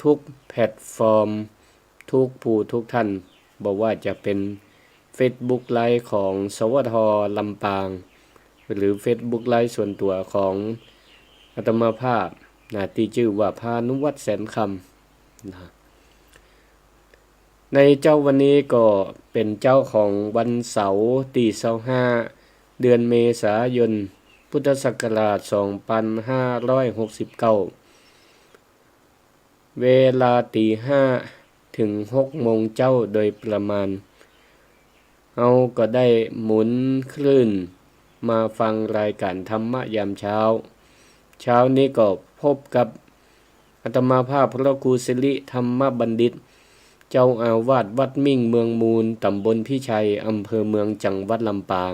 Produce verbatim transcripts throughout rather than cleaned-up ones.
ทุกๆแพลตฟอร์ม ทุกผู้ทุกท่าน บ่ว่าจะเป๋นเฟซบุ๊กไลฟ์ของ สวท ลำปาง หรือเฟซบุ๊กไลฟ์ส่วนตั๋วของอาตมาภาพนะ ตี้จื้อว่าพานุวัฒน์แสนคำนะ ในเจ๊าวันนี้ก็เป๋นเจ๊าของวันเสาร์ตี้ซาวห้า เดือนเมษายน พุทธศักราชสองปันห้าร้อยหกสิบเก้า เวลาตี๋ห้าเถิงหกโมงเจ๊าโดยประมาณ เฮาก็ได้หมุนคลื่นมาฟังรายก๋านธรรมะยามเช้า เช้านี้ก็พบกับอาตมาภาพพระครูสิริธรรมบัณฑิต เจ้าอาวาสวัดมิ่งเมืองมูล ตำบลพิชัย อำเภอเมือง จังหวัดลำปาง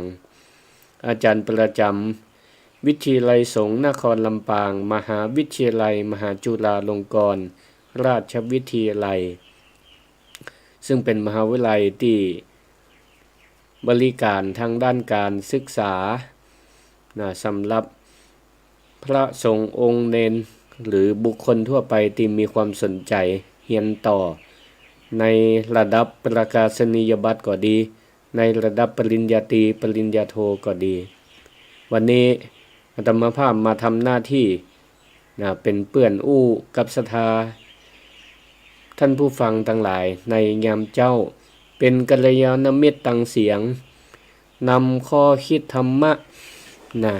อาจารย์ประจ๋ำวิทยาลัยสงฆ์นครลำปาง มหาวิทยาลัยมหาจุฬาลงกรณราชวิทยาลัย ซึ่งเป๋นมหาวิทยาลัยตี้บริก๋านตางด้านก๋านศึกษานะ สำหรับพระสงฆ์องค์เณร หรือบุคคลทั่วไปตี้มีความสนใจ๋เฮียนต่อ ในระดับประกาศนียบัตรก็ดี ในระดับปริญญาตรี ปริญญาโทก็ดี วันนี้อาตมาภาพมาทำหน้าที่นะ เป๋นเปื้อนอู้กับศรัทธาท่านผู้ฟังตังหลายในยามเจ๊า เป๋นกัลยาณมิตรตางเสียง นำข้อคิดธรรมะนะ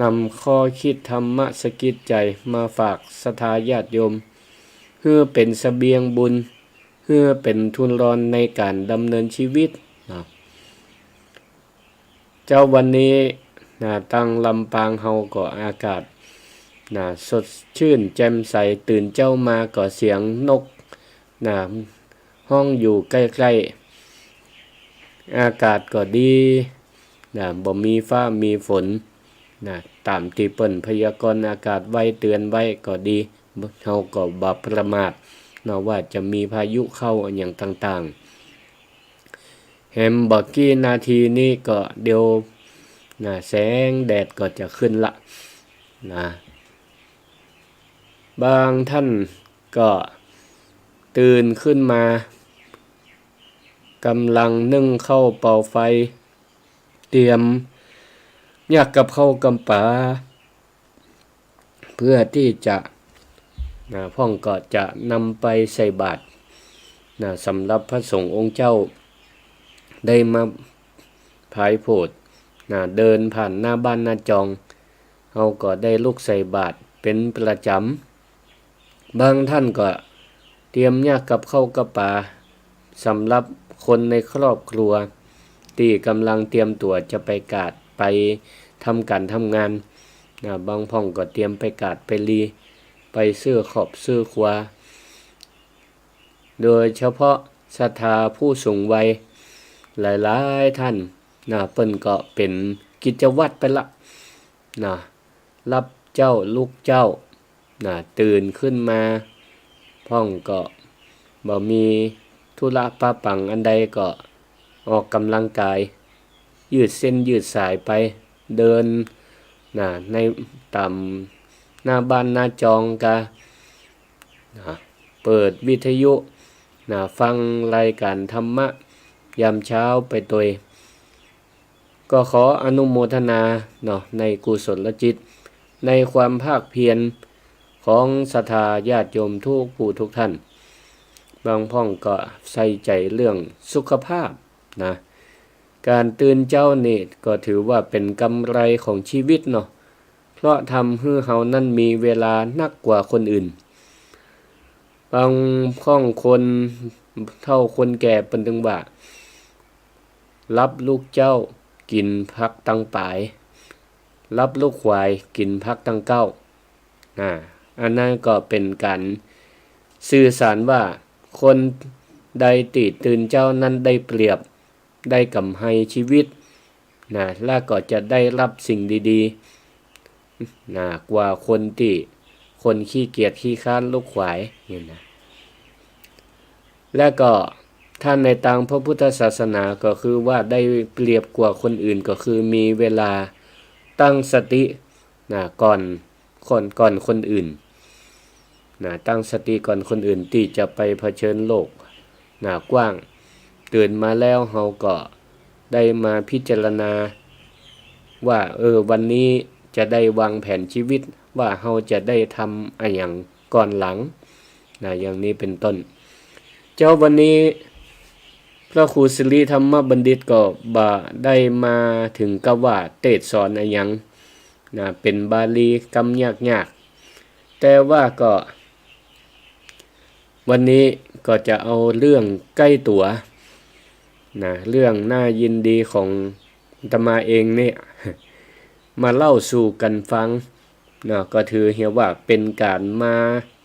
นำข้อคิดธรรมะสะกิดใจ๋มาฝากศรัทธาญาติโยม เพื่อเป๋นเสบียงบุญ เพื่อเป๋นทุนรอนในก๋านดำเนินชีวิตนะ เจ๊าวันนี้นะ ตางลำปางเฮาก็อากาศนะ สดชื่นแจ่มใส ตื่นเจ๊ามาก็เสียงนกนะ ฮ้องอยู่ใก้ๆ อากาศก็ดีนะ บ่มีฟ้ามีฝนนะ ต๋ามตี้เปิ้นพยากรณ์อากาศไว้เตือนไว้ก็ดี เฮาก็บ่ประมาทเนาะ ว่าจะมีพายุเข้าอะหยังต่างๆ แหมบ่กี่นาทีนี้ก็เดี๋ยวนะ แสงแดดก็จะขึ้นละนะ บางท่านก็ตื่นขึ้นมา ก่ำลังนึ่งข้าวเป่าไฟ เตรียมยากกับข้าวกำปา เพื่อตี้จะนะ พ่องก็จะนำไปใส่บาตรนะ สำหรับพระสงฆ์องค์เจ้า ได้มาผายโผดนะ เดินผ่านหน้าบ้านหน้าจอง เฮาก็ได้ลุกใส่บาตรเป๋นประจ๋ำ บางท่านก็เตรียมยากกับข้าวกับป๋า สำหรับคนในครอบครัว ตี้ก่ำลังเตรียมตั๋วจะไปกาด ไปทำก๋านทำงานนะ บางพ่องก็เตรียมไปกาดไปลี ไปซื้อขอบซื้อครัว โดยเฉพาะศรัทธาผู้สูงวัยหลายๆ ท่านนะ เปิ้นก็เป๋นกิจวัตรไปละนะ หลับเจ๊าลุกเจ๊านะ ตื่นขึ้นมา พ่องก็บ่มีธุระปะปังอันใดก็ออกก่ำลังกาย ยืดเส้นยืดสายไป เดินนะ ในต๋ามหน้าบ้านหน้าจองกานะ เปิดวิทยุนะ ฟังรายก๋านธรรมะยามเช้าไปตวย ก็ขออนุโมทนาเนาะ ในกุศลจิต ในความภาคเพียรของศรัทธาญาติโยมทุกผู้ทุกท่าน บางพ่องก็ใส่ใจ๋เรื่องสุขภาพนะ ก๋านตื่นเจ๊านี่ก็ถือว่าเป๋นกำไรของชีวิตเนาะ เพราะทำหื้อเฮานั้นมีเวลานักกว่าคนอื่น บางพ่องคนเฒ่าคนแก่เปิ้นตึงว่า หลับลุกเจ๊ากิ๋นผักตังป๋าย หลับลุกขวายกิ๋นผักตังเก๊า อ่า อันนั้นก็เป๋นก๋านสื่อสารว่าคนใดตี้ตื่นเจ๊านั้นได้เปรียบ ได้ก๋ำไรชีวิตนะ และก็จะได้รับสิ่งดีๆนะ กว่าคนตี้ คนขี้เกียจขี้คร้านลุกขวายเนี่ยนะ และก็ถ้าในตางพระพุทธศาสนาก็คือว่าได้เปรียบกว่าคนอื่นก็คือมีเวลาตั้งสตินะ ก่อน ก่อน ก่อนคนอื่น นะ ตั้งสติก่อนคนอื่นตี้จะไปเผชิญโลก นะ กว้าง ตื่นมาแล้วเฮาก็ได้มาพิจารณาว่า เออ วันนี้จะได้วางแผนชีวิตว่าเฮาจะได้ทำอะหยังก่อนหลัง นะ อย่างนี้เป็นต้น เจ้า วันนี้พระครูสิริธรรมบัณฑิตก็บ่ได้มาถึงกับว่าเตสน์สอนอะหยัง นะ เป็นบาลีกำยากๆ แต่ว่าก็ วันนี้ก็จะเอาเรื่องใก้ตั๋ว นะ เรื่องน่ายินดีของอาตมาเองเนี่ย มาเล่าสู่กั๋นฟัง นะ ก็ถือเหียว่าเป๋นก๋านมา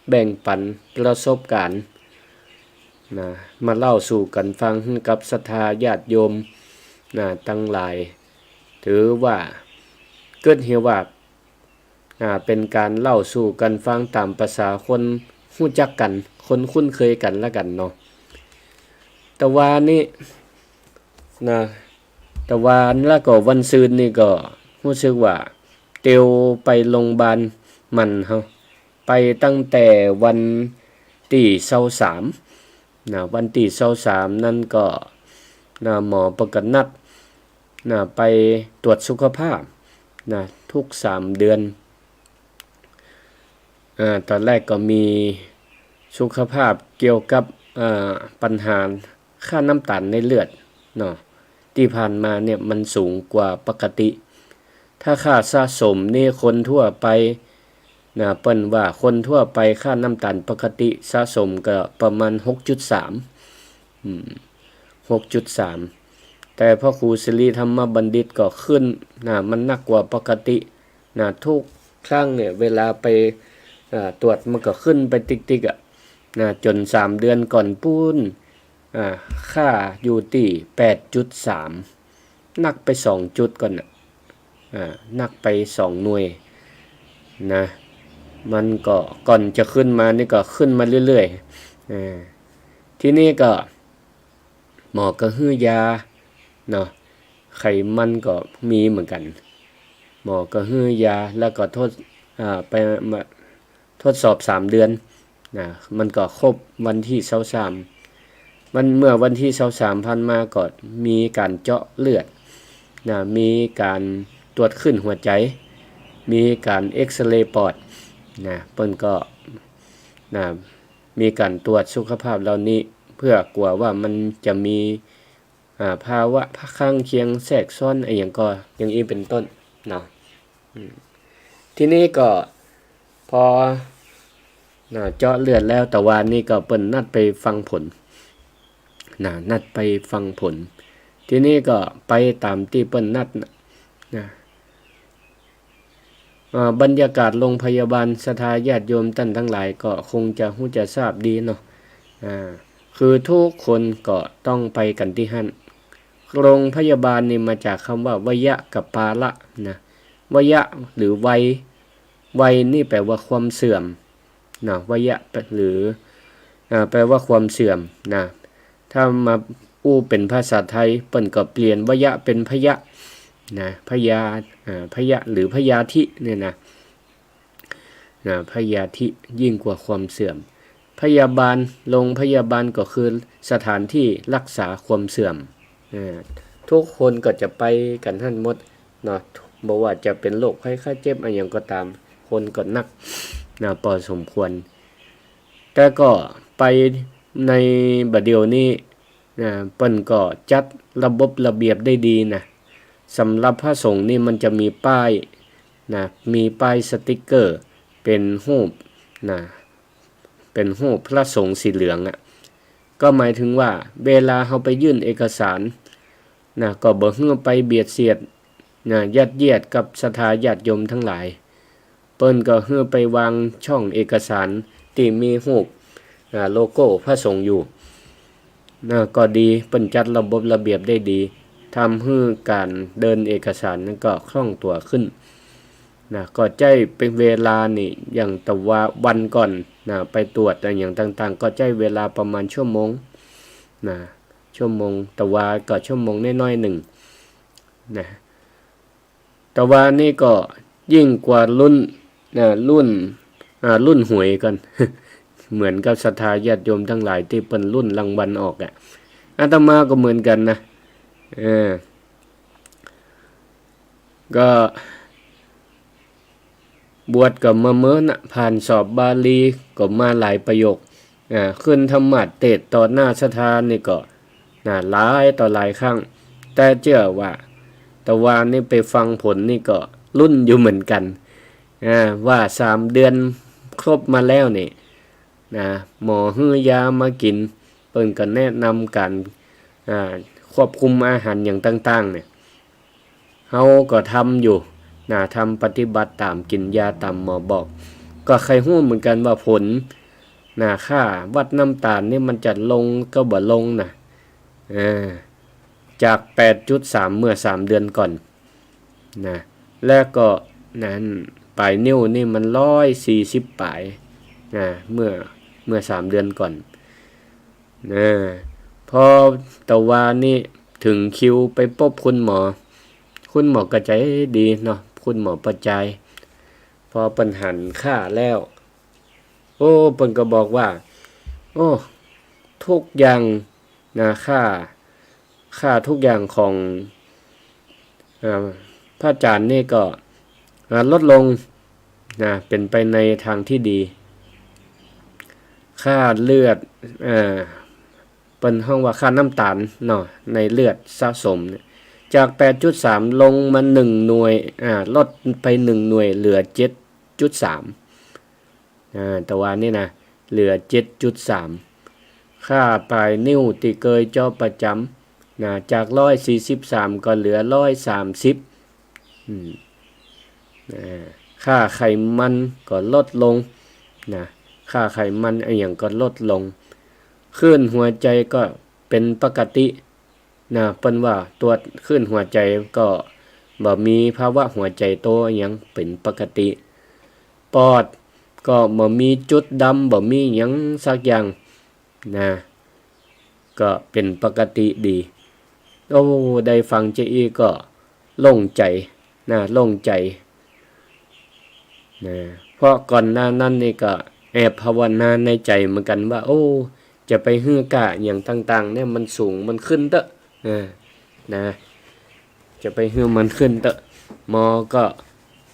แบ่งปั๋นประสบก๋ารณ์ นะ มาเล่าสู่กั๋นฟังหื้อกับศรัทธาญาติโยม นะ ตังหลาย ถือว่า กึ๊ดเหียว่า อ่า เป๋นก๋านเล่าสู่กั๋นฟังต๋ามประสาคนฮู้จักกั๋น คนคุ้นเคยกั๋นละกั๋นเนาะ ตะวานี้ นะ ตะวาแล้วก็วันซืนนี่ก็ฮู้สึกว่าเตียวไปโรงพยาบาลหมั่นเฮา ไปตั้งแต่วันตี้ซาวสาม นะ วันตี้ซาวสามนั้นก็ นะ หมอเปิ้นก็นัด นะ ไปตรวจสุขภาพ นะ ทุกสามเดือน อ่า ต๋อนแรกก็มีสุขภาพเกี่ยวกับ อ่า ปัญหาค่าน้ำตาลในเลือดเนาะ ตี้ผ่านมาเนี่ยมันสูงกว่าปกติ ถ้าค่าสะสมนี่คนทั่วไป นะ เปิ้นว่าคนทั่วไปค่าน้ำตาลปกติสะสมก็ประมาณหกจุดสาม อืม หกจุดสาม แต่พระครูสิริธรรมบัณฑิตก็ขึ้น นะ มันหนักกว่าปกติ นะ ทุกครั้งเนี่ยเวลาไป อ่า ตรวจมันก็ขึ้นไปติ๊กๆ อะ นะ จ๋นสามเดือนก่อนปู๊น อ่า ค่าอยู่ตี้แปดจุดสาม หนักไปสองจุดก่อนน่ะ อ่า หนักไปสองหน่วย นะ มันก็ก่อนจะขึ้นมานี่ก็ขึ้นมาเรื่อยๆ อ่า ทีนี้ก็หมอก็หื้อยาเนาะ ไขมันก็มีเหมือนกั๋น หมอก็หื้อยา แล้วก็ทด อ่า ไปมา ทดสอบสามเดือน นะ มันก็ครบวันตี้ซาวสาม มันเมื่อวันตี้ซาวสามผ่านมาก็มีก๋านเจาะเลือด นะ มีก๋านตรวจคลื่นหัวใจ๋ มีก๋านเอกซเรย์ปอด นะ เปิ้นก็ นะ มีก๋านตรวจสุขภาพเหล่านี้ เปื้อกั๋วว่ามันจะมี อ่า ภาวะข้างเคียงแทรกซ้อนอะหยังก่อ อย่างอี้เป๋นต้นเนาะ อืม ทีนี้ก็พอ นะ เจาะเลือดแล้ว ตะวานี้ก็เปิ้นนัดไปฟังผล นะ นัดไปฟังผล ทีนี้ก็ไปต๋ามตี้เปิ้นนัดน่ะ นะ อ่า บรรยากาศโรงพยาบาล ศรัทธาญาติโยมต้านตังหลายก็คงจะฮู้จะทราบดีเนาะ อ่า คือทุกคนก็ต้องไปกั๋นตี้หั้น โรงพยาบาลนี่มาจากกำว่าวยะกับปาละนะ วยะหรือวัย วัยนี่แปลว่าความเสื่อม นะ วยะหรือ อ่า แปลว่าความเสื่อมนะ ถ้ามาอู้เป๋นภาษาไทย เปิ้นก็เปลี่ยนวยะเป๋นพยะนะ พยา อ่า พยะหรือพยาธิเนี่ยนะ นะ พยาธิยิ่งกว่าความเสื่อม พยาบาล โรงพยาบาลก็คือสถานที่รักษาความเสื่อม อ่า ทุกคนก็จะไปกั๋นหั้นหมดเนาะ บ่ว่าจะเป๋นโรคภัยไข้เจ็บอะหยังก็ต๋าม คนก็นักนะ ปอสมควร แต่ก็ไปในบ่าเดี่ยวนี้นะ เปิ้นก็จัดระบบระเบียบได้ดีนะ สำหรับพระสงฆ์นี่มันจะมีป้ายนะ มีป้ายสติ๊กเกอร์เป๋นฮูปนะ เป๋นฮูปพระสงฆ์สีเหลืองอะ ก็หมายถึงว่าเวลาเฮาไปยื่นเอกสารนะ ก็บ่หื้อไปเบียดเสียดนะ ยัดเยียดกับศรัทธาญาติโยมตังหลาย เปิ้นก็หื้อไปวางช่องเอกสารตี้มีฮูป อ่า โลโก้พระสงฆ์อยู่นะ ก็ดี เปิ้นจัดระบบระเบียบได้ดี ทำหื้อก๋านเดินเอกสารนั้นก็คล่องตั๋วขึ้นนะ ก็ใจ๊เป๋นเวลานี่ อย่างตะวาวันก่อนนะ ไปตรวจอะหยังต่างๆ ก็ใจ๊เวลาประมาณชั่วโมงนะ ชั่วโมง ตะวาก็ชั่วโมงน้อยๆ นึ่งนะ ตะวานี้ก็ยิ่งกว่าลุ้น อ่า ลุ้น อ่า ลุ้นหวยก่อน เหมือนกับศรัทธาญาติโยมตังหลายตี้เปิ้นลุ้นรางวัลออกอะ อาตมาก็เหมือนกั๋นนะ เออ ก็ บวชก็มาเมินนะ ผ่านสอบบาลีก็มาหลายประโยค อ่า ขึ้นธรรมาสน์เตสน์ต่อหน้าศรัทธานี่ก็ นะ หลายต่อหลายครั้ง แต่เจื้อว่า ตะวานี่ไปฟังผลนี่ก็ลุ้นอยู่เหมือนกั๋น อ่า ว่าสามเดือนครบมาแล้วนี่ นะ หมอหื้อยามากิ๋น เปิ้นก็แนะนำก๋าน อ่า ควบคุมอาหารอย่างต่างๆ เนี่ย เฮาก็ทำอยู่ นะ ทำปฏิบัติต๋าม กิ๋นยาต๋ามหมอบอก ก็ใค่ฮู้เหมือนกั๋นว่าผล นะ ค่าวัดน้ำต๋าลนี่มันจะลงก็บ่ลงนะ อ่า จากแปดจุดสามเมื่อสามเดือนก่อน นะ แล้วก็นั้น ปลายนิ้วนี่มันร้อยสี่สิบป๋าย นะ เมื่อ เมื่อสามเดือนก่อน นะ พอตะวานี่เถิงคิวไปปบคุณหมอ คุณหมอก็ใจ๋ดีเนาะ คุณหมอประจาย พอเปิ้นหันค่าแล้ว โอ้ เปิ้นก็บอกว่า โอ้ ทุกอย่างนะ ค่า ค่าทุกอย่างของ อ่า พระอาจ๋ารย์นี่ก็ อ่า ลดลงนะ เป๋นไปในตางตี้ดี ค่าเลือด อ่า เปิ้นฮ้องว่าค่าน้ำต๋าลเนาะ ในเลือดสะสมเนี่ย จากแปดจุดสามลงมาหนึ่งหน่วย อ่า ลดไปหนึ่งหน่วย เหลือเจ็ดจุดสาม อ่า ตะวานี่นะ เหลือเจ็ดจุดสาม ค่าปลายนิ้วตี้เกยเจาะประจ๋ำ นะ จากร้อยสี่สิบสามก็เหลือร้อยสามสิบ อืม อ่า ค่าไขมันก็ลดลง นะ ค่าไขมันอะหยังก็ลดลง คลื่นหัวใจ๋ก็เป๋นปกติ นะ เปิ้นว่าตรวจคลื่นหัวใจ๋ก็บ่มีภาวะหัวใจ๋โตอะหยัง เป๋นปกติ ปอดก็บ่มีจุดดำ บ่มีหยังสักอย่าง นะ ก็เป๋นปกติดี โอ้ ได้ฟังจาอี้ก็โล่งใจ๋ นะ โล่งใจ๋ นะ เพราะก่อนหน้านั้นนี่ก็แอบภาวนาในใจ๋เหมือนกั๋นว่า โอ้ จะไปหื้อก้าอะหยังต่างๆ เนี่ยมันสูง มันขึ้นเต๊อะ อ่า นะ จะไปหื้อมันขึ้นเต๊อะ หมอก็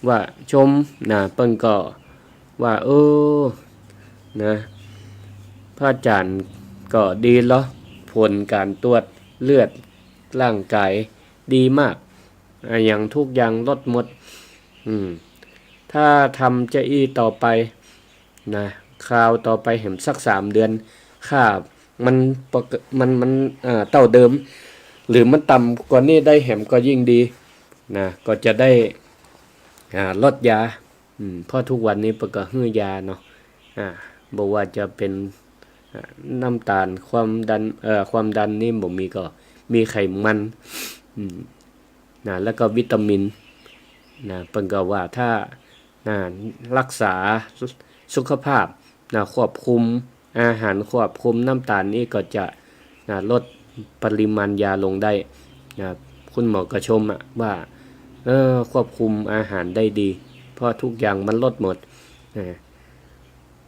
ว่าชม นะ เปิ้นก็ว่า เออ นะ พระอาจ๋ารย์ก็ดีลอ ผลก๋านตรวจเลือดร่างก๋ายดีมาก อะหยังทุกอย่างลดหมด อืม ถ้าทำจาอี้ต่อไป นะ คราวต่อไปแหมสักสามเดือน ค่ามันปก- มัน- มัน เอ่อ เต้าเดิม หรือมันต่ำกว่านี้ได้แหมก็ยิ่งดี นะ ก็จะได้ อ่า ลดยา อืม เพราะทุกวันนี้เปิ้นก็หื้อยาเนาะ อ่า บ่ว่าจะเป๋น อ่า น้ำต๋าล ความดัน เอ่อ ความดันนี่บ่มีก็มีไขมัน อืม นะ แล้วก็วิตามิน นะ เปิ้นก็ว่าถ้า นะ รักษาสุขภาพ นะ ควบคุมอาหาร ควบคุมน้ำต๋าลนี่ก็จะ นะ ลดปริมาณยาลงได้ นะ คุณหมอก็ชมอะว่า เออ ควบคุมอาหารได้ดี เพราะทุกอย่างมันลดหมด นะ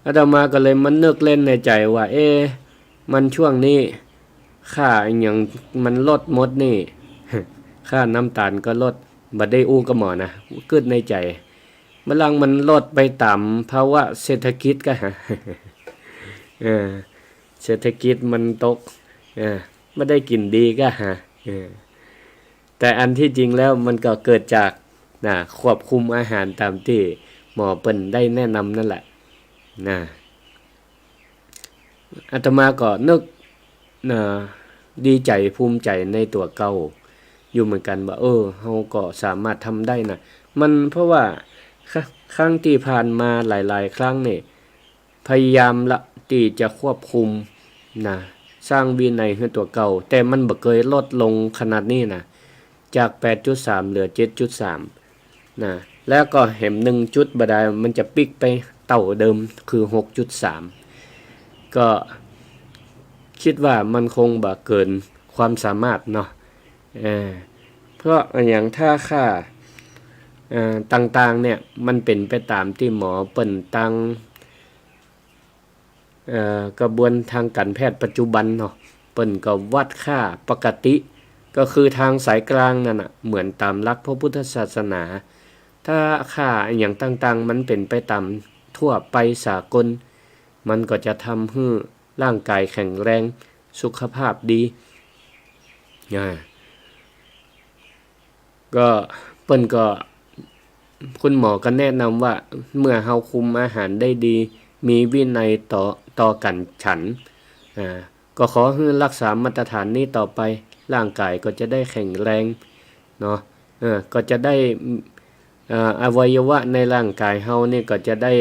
อาตมาก็เลยมานึกเล่นในใจ๋ว่า เอ๊ะ มันช่วงนี้ ค่าอะหยังมันลดหมดนี่ ค่าน้ำต๋าลก็ลด บ่ได้อู้กับหมอนะ กึ๊ดในใจ๋ บางลางมันลดไปต๋ามภาวะเศรษฐกิจก็ฮะ เออ เศรษฐกิจมันตก เออ บ่ได้กิ๋นดีก็ฮะ เออ แต่อันตี้จริงแล้วมันก็เกิดจาก นะ ควบคุมอาหารต๋ามตี้หมอเปิ้นได้แนะนำนั่นแหละ นะ อาตมาก็นึก นะ ดีใจ๋ภูมิใจ๋ในตั๋วเก่าอยู่เหมือนกั๋นว่า เออ เฮาก็สามารถทำได้นะ มันเพราะว่า ค- ครั้งตี้ผ่านมาหลายๆ ครั้งนี่ พยายามละตี้จะควบคุม นะ สร้างวินัยหื้อตั๋วเก่า แต่มันบ่เกยลดลงขนาดนี้นะ จากแปดจุดสามเหลือเจ็ดจุดสาม นะ แล้วก็แหมหนึ่งจุดบ่ดาย มันจะปิ๊กไปเต้าเดิม คือหกจุดสาม ก็กึ๊ดว่ามันคงบ่เกินความสามารถเนาะ เออ เพราะอะหยังถ้าค่า เอ่อ ต่างๆ เนี่ย มันเป๋นไปต๋ามตี้หมอเปิ้นตั้ง เอ่อ กระบวนทางการแพทย์ปัจจุบันเนาะ เปิ้นก็วัดค่าปกติ ก็คือทางสายกลางนั่นน่ะ เหมือนต๋ามหลักพระพุทธศาสนา ถ้าค่าอะหยังต่างๆ มันเป๋นไปต๋ามทั่วไปสากล มันก็จะทำหื้อร่างกายแข็งแรง สุขภาพดี อ่า ก็ เปิ้นก็ คุณหมอก็แนะนำว่า เมื่อเฮาคุมอาหารได้ดี มีวินัยต่อ ต่อก๋านฉัน อ่า ก็ขอหื้อรักษามาตรฐานนี้ต่อไป ร่างกายก็จะได้แข็งแรงเนาะ เออ ก็จะได้ เอ่อ อวัยวะในร่างกายเฮานี่ก็จะได้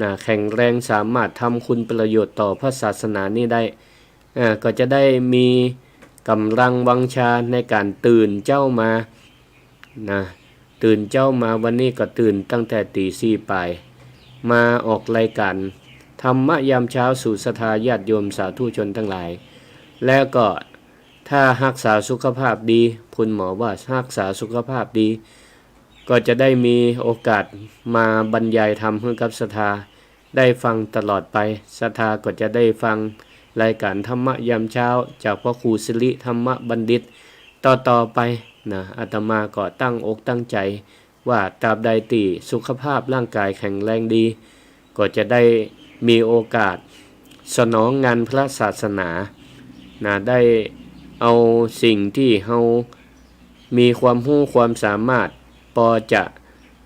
นะ แข็งแรง สามารถทำคุณประโยชน์ต่อพระศาสนานี้ได้ เอ่อ ก็จะได้มีก๋ำลังวังชาในก๋านตื่นเจ๊ามา นะ ตื่นเจ๊ามาวันนี้ก็ตื่นตั้งแต่ตี๋สี่ป๋าย มาออกรายการธรรมะยามเช้าสู่ศรัทธาญาติโยมสาธุชนตังหลาย แล้วก็ถ้าฮักษาสุขภาพดี คุณหมอว่าฮักษาสุขภาพดี ก็จะได้มีโอกาสมาบรรยายธรรมหื้อกับศรัทธาได้ฟังตลอดไป ศรัทธาก็จะได้ฟังรายการธรรมะยามเช้าจากพระครูสิริธรรมบัณฑิตต่อๆ ไปนะ อาตมาก็ตั้งอกตั้งใจ๋ว่าตราบใดตี้สุขภาพร่างกายแข็งแรงดี ก็จะได้มีโอกาสสนองงานพระศาสนานะ ได้เอาสิ่งตี้เฮามีความฮู้ความสามารถ ปอจะ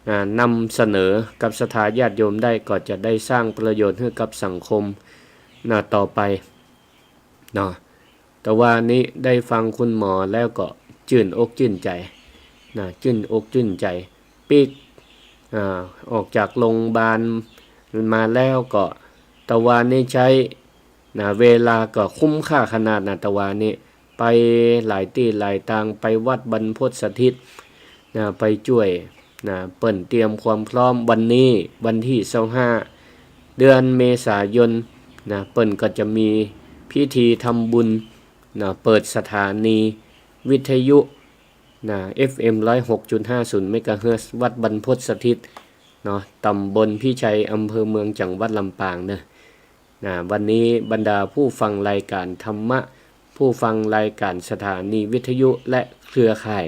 อ่า นำเสนอกับศรัทธาญาติโยมได้ ก็จะได้สร้างประโยชน์หื้อกับสังคมนะ ต่อไปเนาะ แต่ว่านี้ได้ฟังคุณหมอแล้วก็จื้นอกจื้นใจ๋นะ จื้นอกจื้นใจ๋ปิ๊ก อ่า ออกจากโรงพยาบาลมาแล้วก็ แต่ว่านี้ใจ๊ นะ เวลาก็คุ้มค่าขนาดนะ แต่ว่านี้ไปหลายตี้หลายตาง ไปวัดบรรพตสถิตนะ ไปจ้วยนะ เปิ้นเตรียมความพร้อม วันนี้วันตี้ซาวห้า เดือนเมษายนนะ เปิ้นก็จะมีพิธีทำบุญนะ เปิดสถานีวิทยุนะ เอฟเอ็ม ร้อยหกจุดห้าศูนย์ เมกะเฮิรตซ์ วัดบรรพตสถิตเนาะ ตำบลพิชัย อำเภอเมือง จังหวัดลำปางเนาะ นะ วันนี้บรรดาผู้ฟังรายการธรรมะ ผู้ฟังรายการสถานีวิทยุและเครือข่าย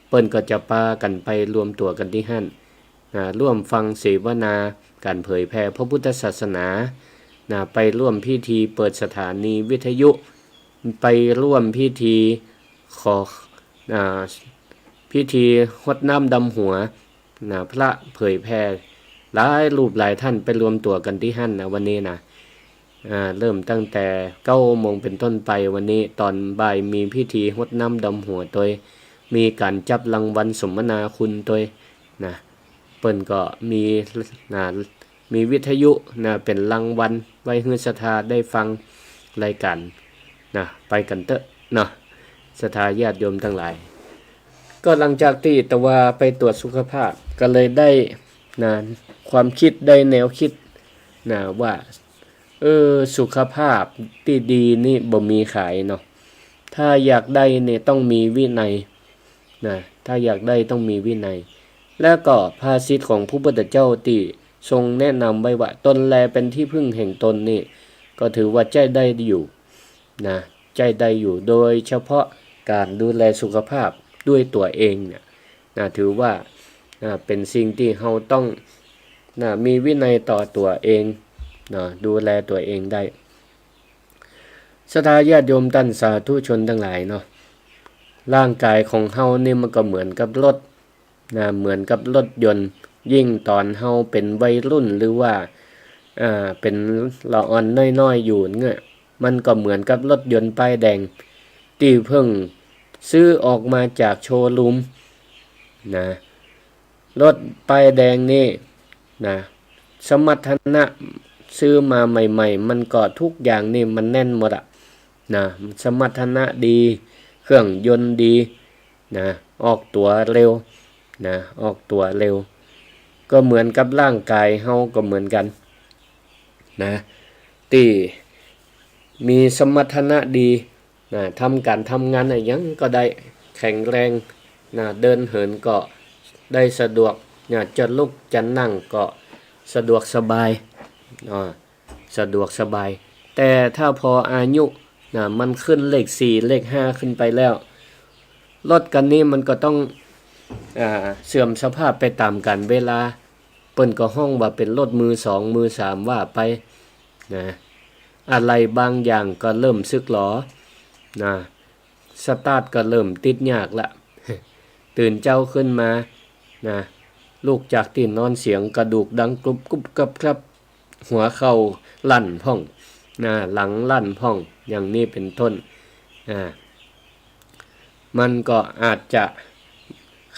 เปิ้นก็จะปากั๋นไปรวมตั๋วกั๋นตี้หั้นนะ ร่วมฟังเสวนาก๋านเผยแผ่พระพุทธศาสนานะ ไปร่วมพิธีเปิดสถานีวิทยุ ไปร่วมพิธีขอ อ่า พิธีฮดน้ำดำหัวนะ พระเผยแผ่หลายรูปหลายต้านไปรวมตั๋วกั๋นตี้หั้นนะ วันนี้นะ อ่า เริ่มตั้งแต่เก้าโมงเป๋นต้นไป วันนี้ต๋อนบ่ายมีพิธีฮดน้ำดำหัวตวย มีก๋านจับรางวัลสมนาคุณตวยนะ เปิ้นก็มีนะ มีวิทยุนะ เป๋นรางวัลไว้หื้อศรัทธาได้ฟังรายการนะ ไปกั๋นเต๊อะเนาะ ศรัทธาญาติโยมตังหลาย ก็หลังจากตี้ตะวาไปตรวจสุขภาพ ก็เลยได้นะ ความกึ๊ด ได้แนวกึ๊ดนะ ว่า เออ สุขภาพตี้ดีนี่บ่มีขายเนาะ ถ้าอยากได้นี่ต้องมีวินัยนะ ถ้าอยากได้ต้องมีวินัย แล้วก็ภาษิตของพระพุทธเจ้าตี้ทรงแนะนำไว้ว่า ตนแลเป็นที่พึ่งแห่งตนนี่ ก็ถือว่าใจ๊ได้อยู่นะ ใจ๊ได้อยู่ โดยเฉพาะก๋านดูแลสุขภาพด้วยตั๋วเองเนี่ยนะ ถือว่านะ เป๋นสิ่งตี้เฮาต้องนะ มีวินัยต่อตั๋วเองนะ ดูแลตั๋วเองได้ ศรัทธาญาติโยมต้านสาธุชนตังหลายเนาะ ร่างกายของเฮานี่มันก็เหมือนกับรถนะ เหมือนกับรถยนต์ ยิ่งต๋อนเฮาเป๋นวัยรุ่นหรือว่า อ่า เป๋นละอ่อนน้อยๆ อยู่เนี่ย มันก็เหมือนกับรถยนต์ป้ายแดง ตี้เพิ่งซื้อออกมาจากโชว์รูมนะ รถป้ายแดงนี่นะ สมรรถนะ ซื้อมาใหม่ๆ มันก็ทุกอย่างนี่มันแน่นหมดอะนะ สมรรถนะดี เครื่องยนต์ดีนะ ออกตั๋วเร็วนะ ออกตั๋วเร็ว ก็เหมือนกับร่างกายเฮาก็เหมือนกั๋นนะ ตี้มีสมรรถนะดี นะ ทำก๋านทำงานอะหยังก็ได้ แข็งแรงนะ เดินเหินก็ได้สะดวกนะ จะลุกจะนั่งก็สะดวกสบาย อ่า สะดวกสบาย แต่ถ้าพออายุนะ มันขึ้นเลขสี่ เลขห้า ขึ้นไปแล้ว รถคันนี้มันก็ต้อง อ่า เสื่อมสภาพไปต๋ามกาลเวลา เปิ้นก็ฮ้องว่าเป๋นรถมือสอง มือสาม ว่าไปนะ อะไหล่บางอย่างก็เริ่มสึกหรอนะ สตาร์ทก็เริ่มติดยากละ ตื่นเจ๊าขึ้นมานะ ลุกจากตี้นอนเสียงกระดูกดังกรุบกรุบกรับกรับ หัวเข่าลั่นพ่องนะ หลังลั่นพ่อง อย่างนี้เป๋นต้น อ่า มันก็อาจจะ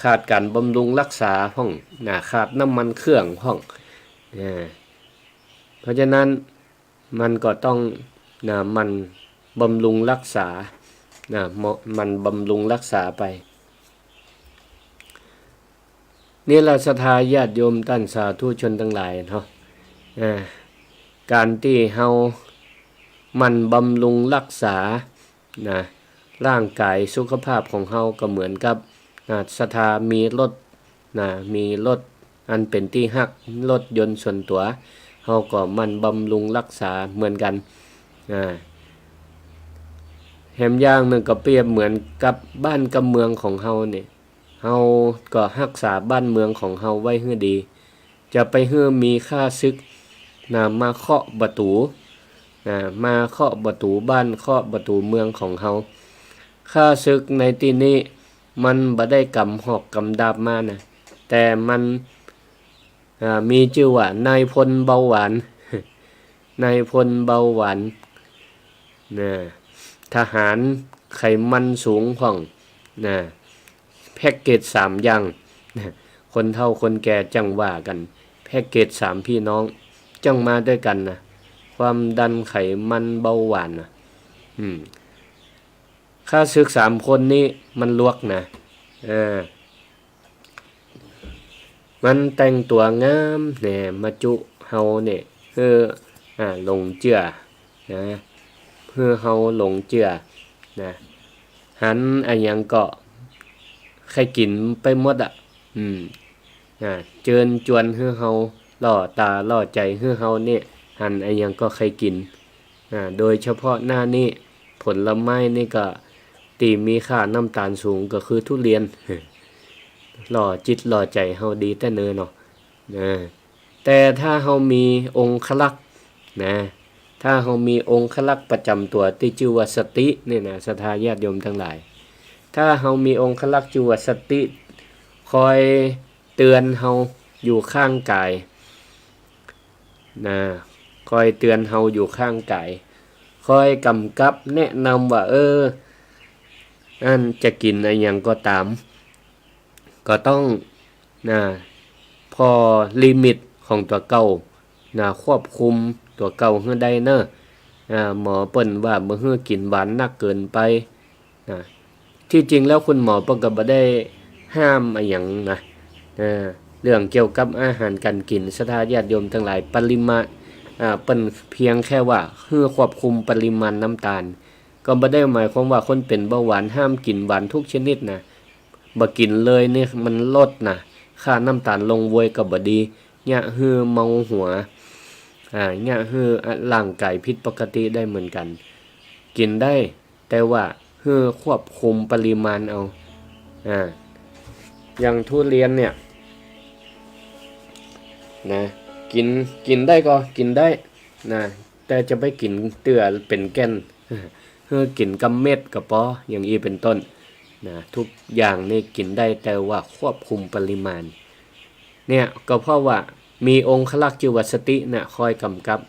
ขาดก๋านบำรุงรักษาพ่องนะ ขาดน้ำมันเครื่องพ่อง อ่า เพราะฉะนั้นมันก็ต้องนะ หมั่นบำรุงรักษานะ หมั่นบำรุงรักษาไป นี่แหละศรัทธาญาติโยมต้านสาธุชนตังหลายเนาะ อ่า ก๋านตี้เฮาหมั่นบำรุงรักษานะ ร่างก๋ายสุขภาพของเฮาก็เหมือนกับ อ่า ศรัทธามีรถนะ มีรถอันเป๋นตี้ฮัก รถยนต์ส่วนตั๋ว เฮาก็หมั่นบำรุงรักษาเหมือนกั๋น อ่า แหมอย่างนึ่งก็เปรียบเหมือนกับบ้านกับเมืองของเฮาเนี่ย เฮาก็ฮักษาบ้านเมืองของเฮาไว้หื้อดี จะไปหื้อมีข้าศึกนะ มาเคาะประตู๋นะ มาเคาะประตู๋บ้าน เคาะประตู๋เมืองของเฮา ข้าศึกในตี้นี้มันบ่ได้ก๋ำหอกก๋ำดาบมานะ แต่มัน อ่า มีจื้อว่านายพลเบาหวาน นายพลเบาหวานนะ ทหารไขมันสูงพ่องนะ แพ็กเกจสามอย่างนะ คนเฒ่าคนแก่จั่งว่ากั๋น แพ็กเกจสามพี่น้องจั่งมาด้วยกั๋นนะ ความดันไขมันเบาหวานนะ อืม ข้าศึกสามคนนี้มันลวกนะ อ่า มันแต่งตั๋วงามแหน่ มาจุเฮาเนี่ย เออ อ่า หลงเจื้อนะ หื้อเฮาหลงเจื้อนะ หันอะหยังก็ใค่กิ๋นไปหมดอะ อืม อ่า เจิญจวนหื้อเฮา ล่อต๋าล่อใจ๋หื้อเฮาเนี่ย หันอะหยังก็ใค่กิ๋น อ่า โดยเฉพาะหน้านี้ ผลไม้นี่ก็ตี้มีค่าน้ำต๋าลสูงก็คือทุเรียน ล่อจิตล่อใจ๋เฮาดีแต๊เนอเนาะ นะ แต่ถ้าเฮามีองครักษ์นะ ถ้าเฮามีองครักษ์ประจ๋ำตั๋วตี้จื้อว่าสติเนี่ยนะ ศรัทธาญาติโยมตังหลาย ถ้าเฮามีองครักษ์จื้อว่าสติ คอยเตือนเฮาอยู่ข้างก๋าย นะ คอยเตือนเฮาอยู่ข้างก๋าย คอยก๋ำกับแนะนำว่า เออ อันจะกิ๋นอะหยังก็ต๋าม ก็ต้อง นะ ผ่อลิมิตของตั๋วเก่า นะ ควบคุมตั๋วเก่าหื้อได้เน่อ อ่า หมอเปิ้นว่าบ่หื้อกิ๋นหวานนักเกินไป นะ ตี้จริงแล้วคุณหมอเปิ้นก็บ่ได้ห้ามอะหยังนะ เออ เรื่องเกี่ยวกับอาหารก๋านกิ๋น ศรัทธาญาติโยมตังหลาย ปริมาณ อ่า เปิ้นเพียงแค่ว่าหื้อควบคุมปริมาณน้ำต๋าล ก็บ่ได้หมายความว่าคนเป๋นเบาหวานห้ามกิ๋นหวานทุกชนิดนะ บ่กิ๋นเลยนี่มันลดนะ ค่าน้ำต๋าลลงโวยก็บ่ดี เยียะหื้อเมาหัว อ่า เยียะหื้อร่างก๋ายผิดปกติได้เหมือนกั๋น กิ๋นได้ แต่ว่าหื้อควบคุมปริมาณเอา อ่า อย่างทุเรียนเนี่ย นะ กิ๋น กิ๋นได้ก็กิ๋นได้ นะ แต่จะไปกิ๋นเตื้อเป๋นแก่น หื้อกิ๋นกำเม็ดก็ปอ อย่างอี้เป๋นต้น นะ ทุกอย่างนี่กิ๋นได้ แต่ว่าควบคุมปริมาณ เนี่ย ก็เพราะว่ามีองครักษ์จื้อว่าสติน่ะ คอยก๋ำกับ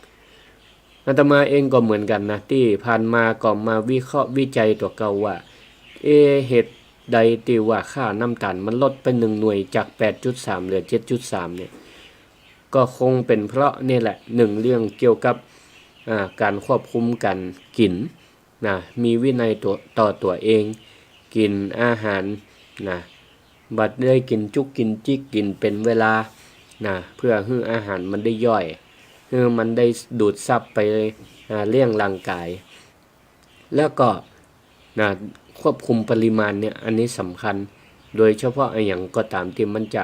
อาตมาเองก็เหมือนกั๋นนะ ตี้ผ่านมาก็มาวิเคราะห์วิจัยตั๋วเก่าว่า เอ๊ะ เหตุใดตี้ว่าค่าน้ำต๋าลมันลดไปหนึ่งหน่วยจากแปดจุดสามเหลือเจ็ดจุดสามเนี่ย ก็คงเป๋นเพราะนี่แหละ หนึ่งเรื่องเกี่ยวกับ อ่า ก๋านควบคุมก๋านกิ๋น นะ มีวินัยตั๋ว ต่อตั๋วเอง กิ๋นอาหาร นะ บ่ได้กิ๋นจุกกิ๋นจิก กิ๋นเป๋นเวลา นะ เพื่อหื้ออาหารมันได้ย่อย หื้อมันได้ดูดซับไป อ่า เลี้ยงร่างก๋าย แล้วก็ นะ ควบคุมปริมาณเนี่ย อันนี้สำคัญ โดยเฉพาะอะหยังก็ต๋ามตี้มันจะ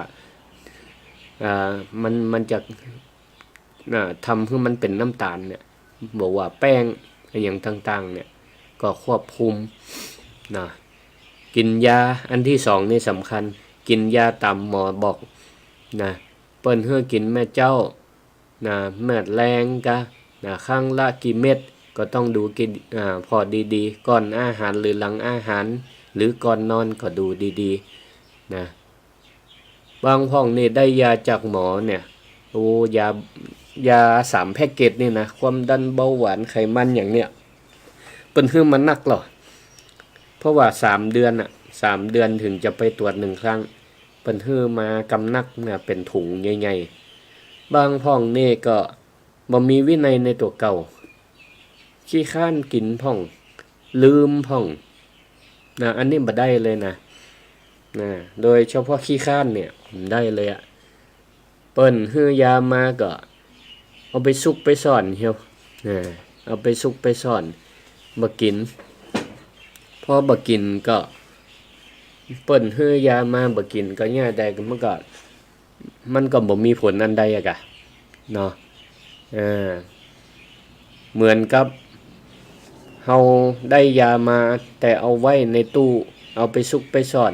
อ่า มัน มันจะ อ่า ทำหื้อมันเป๋นน้ำต๋าลเนี่ย บ่ว่าแป้งอะหยังต่างๆ เนี่ย ก็ควบคุมนะ กิ๋นยา อันตี้สองนี่สำคัญ กิ๋นยาต๋ามหมอบอกนะ เปิ้นหื้อกิ๋นแม่เจ๊านะ เม็ดแลงกะนะ ครั้งละกี่เม็ด ก็ต้องดูกิ๋น อ่า ผ่อดีๆ ก่อนอาหารหรือหลังอาหาร หรือก่อนนอนก็ดูดีๆ นะ บางพ่องนี่ได้ยาจากหมอเนี่ย โอ้ ยา ยาสามแพ็กเกจนี่นะ ความดัน เบาหวาน ไขมันอย่างเนี่ย เปิ้นหื้อมานักหล่อ เพราะว่าสามเดือนน่ะ สามเดือนถึงจะไปตรวจหนึ่งครั้ง เปิ้นหื้อมากำนักเนี่ย เป๋นถุงใหญ่ๆ บางพ่องนี่ก็บ่มีวินัยในตั๋วเก่า ขี้คร้านกิ๋นพ่อง ลืมพ่องนะ อันนี้บ่ได้เลยนะ นะ โดยเฉพาะขี้คร้านเนี่ย บ่ได้เลยอะ เปิ้นหื้อยามาก็เอาไปซุกไปซ่อนเหี่ยว นะ เอาไปซุกไปซ่อน บ่กิ๋น พอบ่กิ๋นก็ เปิ้นหื้อยามาบ่กิ๋นก็เยียะใดก็มันก็ มันก็บ่มีผลอันใดอะกะ เนาะ เออ เหมือนกับเฮาได้ยามาแต่เอาไว้ในตู้ เอาไปซุกไปซ่อน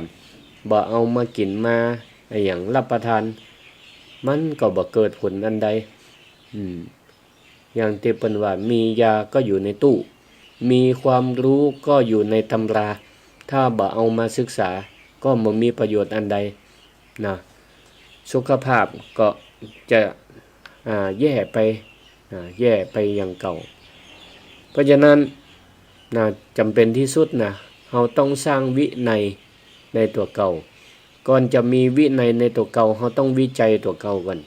บ่เอามากิ๋นมาอะหยังรับประทาน มันก็บ่เกิดผลอันใด อืม อย่างตี้เปิ้นว่า มียาก็อยู่ในตู้ มีความรู้ก็อยู่ในตำรา ถ้าบ่เอามาศึกษา ก็บ่มีประโยชน์อันใด นะ สุขภาพก็จะ อ่า แย่ไป อ่า แย่ไปอย่างเก่า เพราะฉะนั้น นะ จ๋ำเป๋นตี้สุดนะ เฮาต้องสร้างวินัยในตั๋วเก่า ก่อนจะมีวินัยในตั๋วเก่า เฮาต้องวิจัยตั๋วเก่าก่อน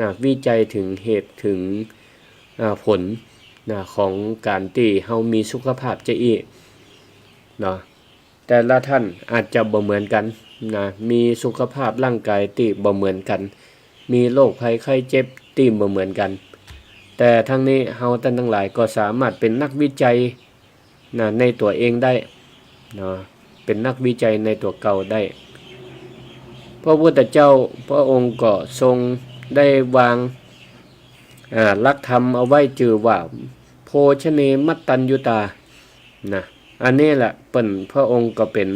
นะ วิจัยเถิงเหตุเถิง อ่า ผล นะ ของก๋านตี้เฮามีสุขภาพจะอี้ เนาะ แต่ละท่านอาจจะบ่เหมือนกั๋น นะ มีสุขภาพร่างกายตี้บ่เหมือนกั๋น มีโรคภัยไข้เจ็บตี้บ่เหมือนกั๋น แต่ทั้งนี้เฮาต้านตังหลายก็สามารถเป๋นนักวิจัย นะ ในตั๋วเองได้ เนาะ เป๋นนักวิจัยในตั๋วเก่าได้ พระพุทธเจ้าพระองค์ก็ทรงได้วาง อ่า หลักธรรมเอาไว้จื่อว่า โภชเน มัตตัญญุตา นะ อันนี้แหละเปิ้น พระองค์ก็เป๋น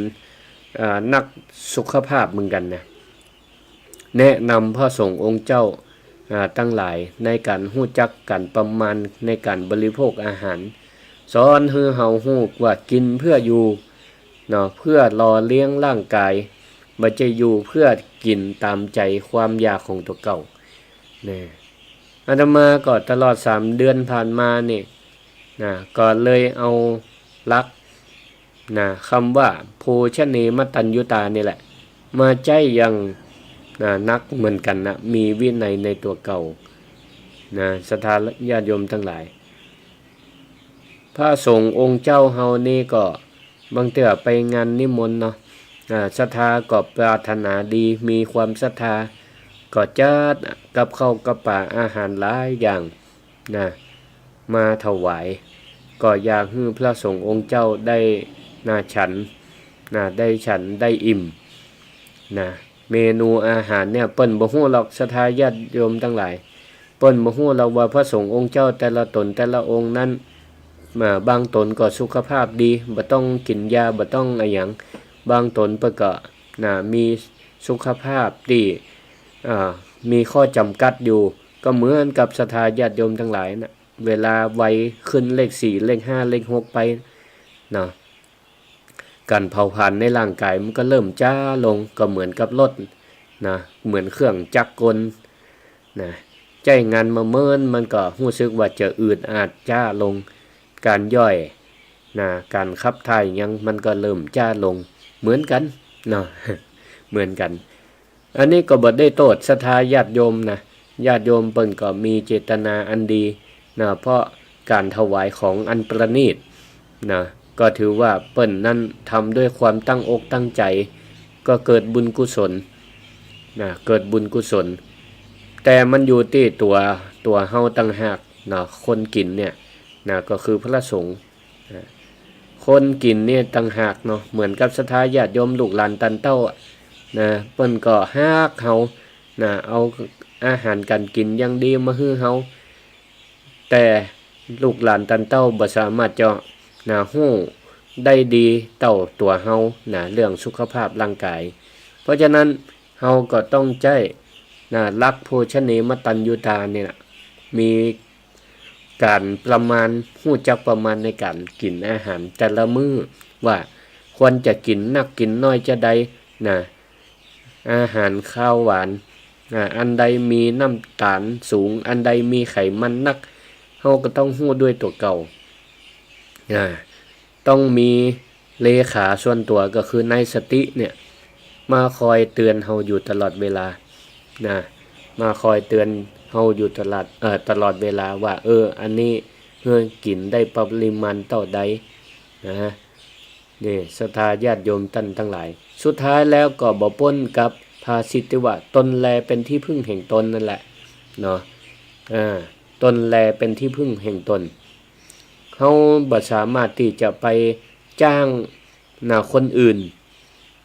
อ่า นักสุขภาพเหมือนกั๋นนะ แนะนำพระสงฆ์องค์เจ้า อ่า ตังหลายในก๋านฮู้จักก๋านประมาณในก๋านบริโภคอาหาร สอนหื้อเฮาฮู้ว่ากิ๋นเพื่ออยู่ เนาะ เพื่อหล่อเลี้ยงร่างกาย บ่ใจ้อยู่เพื่อกิ๋นต๋ามใจ๋ความอยากของตั๋วเก่า นะ อาตมาก็ตลอดสามเดือนผ่านมานี่ นะ ก็เลยเอาหลัก นะ กำว่า โภชเน มัตตัญญุตา นี่แหละ มาใจ๊อย่าง นะ นักเหมือนกั๋นนะ มีวินัยในตั๋วเก่า นะ ศรัทธาญาติโยมตังหลาย พระสงฆ์องค์เจ้าเฮานี่ก็ บางเตื้อไปงานนิมนต์เนาะ อ่า ศรัทธาก็ปรารถนาดี มีความศรัทธา ก็จัดกับข้าวกับป๋าอาหารหลายอย่าง นะ มาถวาย ก็อยากหื้อพระสงฆ์องค์เจ้าได้ นะ ฉัน นะ ได้ฉัน ได้อิ่ม นะ เมนูอาหารเนี่ย เปิ้นบ่ฮู้หรอก ศรัทธาญาติโยมตังหลาย เปิ้นบ่ฮู้หรอกว่าพระสงฆ์องค์เจ้าแต่ละต๋นแต่ละองค์นั้น อ่า บางต๋นก็สุขภาพดี บ่ต้องกิ๋นยา บ่ต้องอะหยัง บางต๋นเปิ้นก็ นะ มีสุขภาพตี้ อ่า มีข้อจ๋ำกัดอยู่ ก็เหมือนกับศรัทธาญาติโยมตังหลายนะ เวลาวัยขึ้นเลขสี่ เลขห้า เลขหกไป เนาะ ก๋านเผาผลาญในร่างกายมันก็เริ่มจ๊าลง ก็เหมือนกับรถนะ เหมือนเครื่องจักรกลนะ ใจ๊งานมาเมิน มันก็ฮู้สึกว่าจะอืดอาดจ๊าลง ก๋านย่อยนะ ก๋านขับถ่ายหยังมันก็เริ่มจ๊าลง เหมือนกั๋นเนาะ เหมือนกั๋น อันนี้ก็บ่ได้โต้ษศรัทธาญาติโยมนะ ญาติโยมเปิ้นก็มีเจตนาอันดีนะ เพราะก๋านถวายของอันประณีตนะ ก็ถือว่าเปิ้นนั้นทำด้วยความตั้งอกตั้งใจ๋ ก็เกิดบุญกุศลนะ เกิดบุญกุศล แต่มันอยู่ตี้ตั๋ว ตั๋วเฮาต่างหากนะ คนกิ๋นเนี่ยนะ ก็คือพระสงฆ์ นะ คนกิ๋นเนี่ยต่างหากเนาะ เหมือนกับศรัทธาญาติโยมลูกหลานตันเต้าอะนะ เปิ้นก็ฮักเฮานะ เอาอาหารก๋านกิ๋นอย่างดีมาหื้อเฮา แต่ ลูกหลานตันเต้าบ่สามารถจะ นะ ฮู้ได้ดีเต้าตั๋วเฮา นะ เรื่องสุขภาพร่างกาย เพราะฉะนั้นเฮาก็ต้องใจ๊ นะ หลักโภชเนมตัญญูตาเนี่ยนะ มีก๋านประมาณ ฮู้จักประมาณในก๋านกิ๋นอาหารแต่ละมื้อ ว่าควรจะกิ๋นนักกิ๋นน้อยจาใด นะ อาหารคาวหวาน อ่า อันใดมีน้ำตาลสูง อันใดมีไขมันนัก เฮาก็ต้องฮู้ด้วยตั๋วเก่า อ่า ต้องมีเลขาส่วนตั๋วก็คือนายสติเนี่ย มาคอยเตือนเฮาอยู่ตลอดเวลา นะ มาคอยเตือนเฮาอยู่ตลอด เอ่อ ตลอดเวลาว่า เออ อันนี้เฮากิ๋นได้ปริมาณเต้าใด นะ นี่ ศรัทธาญาติโยมต้านตังหลาย สุดท้ายแล้วก็บ่ป๊นกับภาษิตตี้ว่า ตนแลเป็นที่พึ่งแห่งตนนั่นแหละ เนาะ อ่า ตนแลเป็นที่พึ่งแห่งตน เฮาบ่สามารถตี้จะไปจ้าง นะ คนอื่น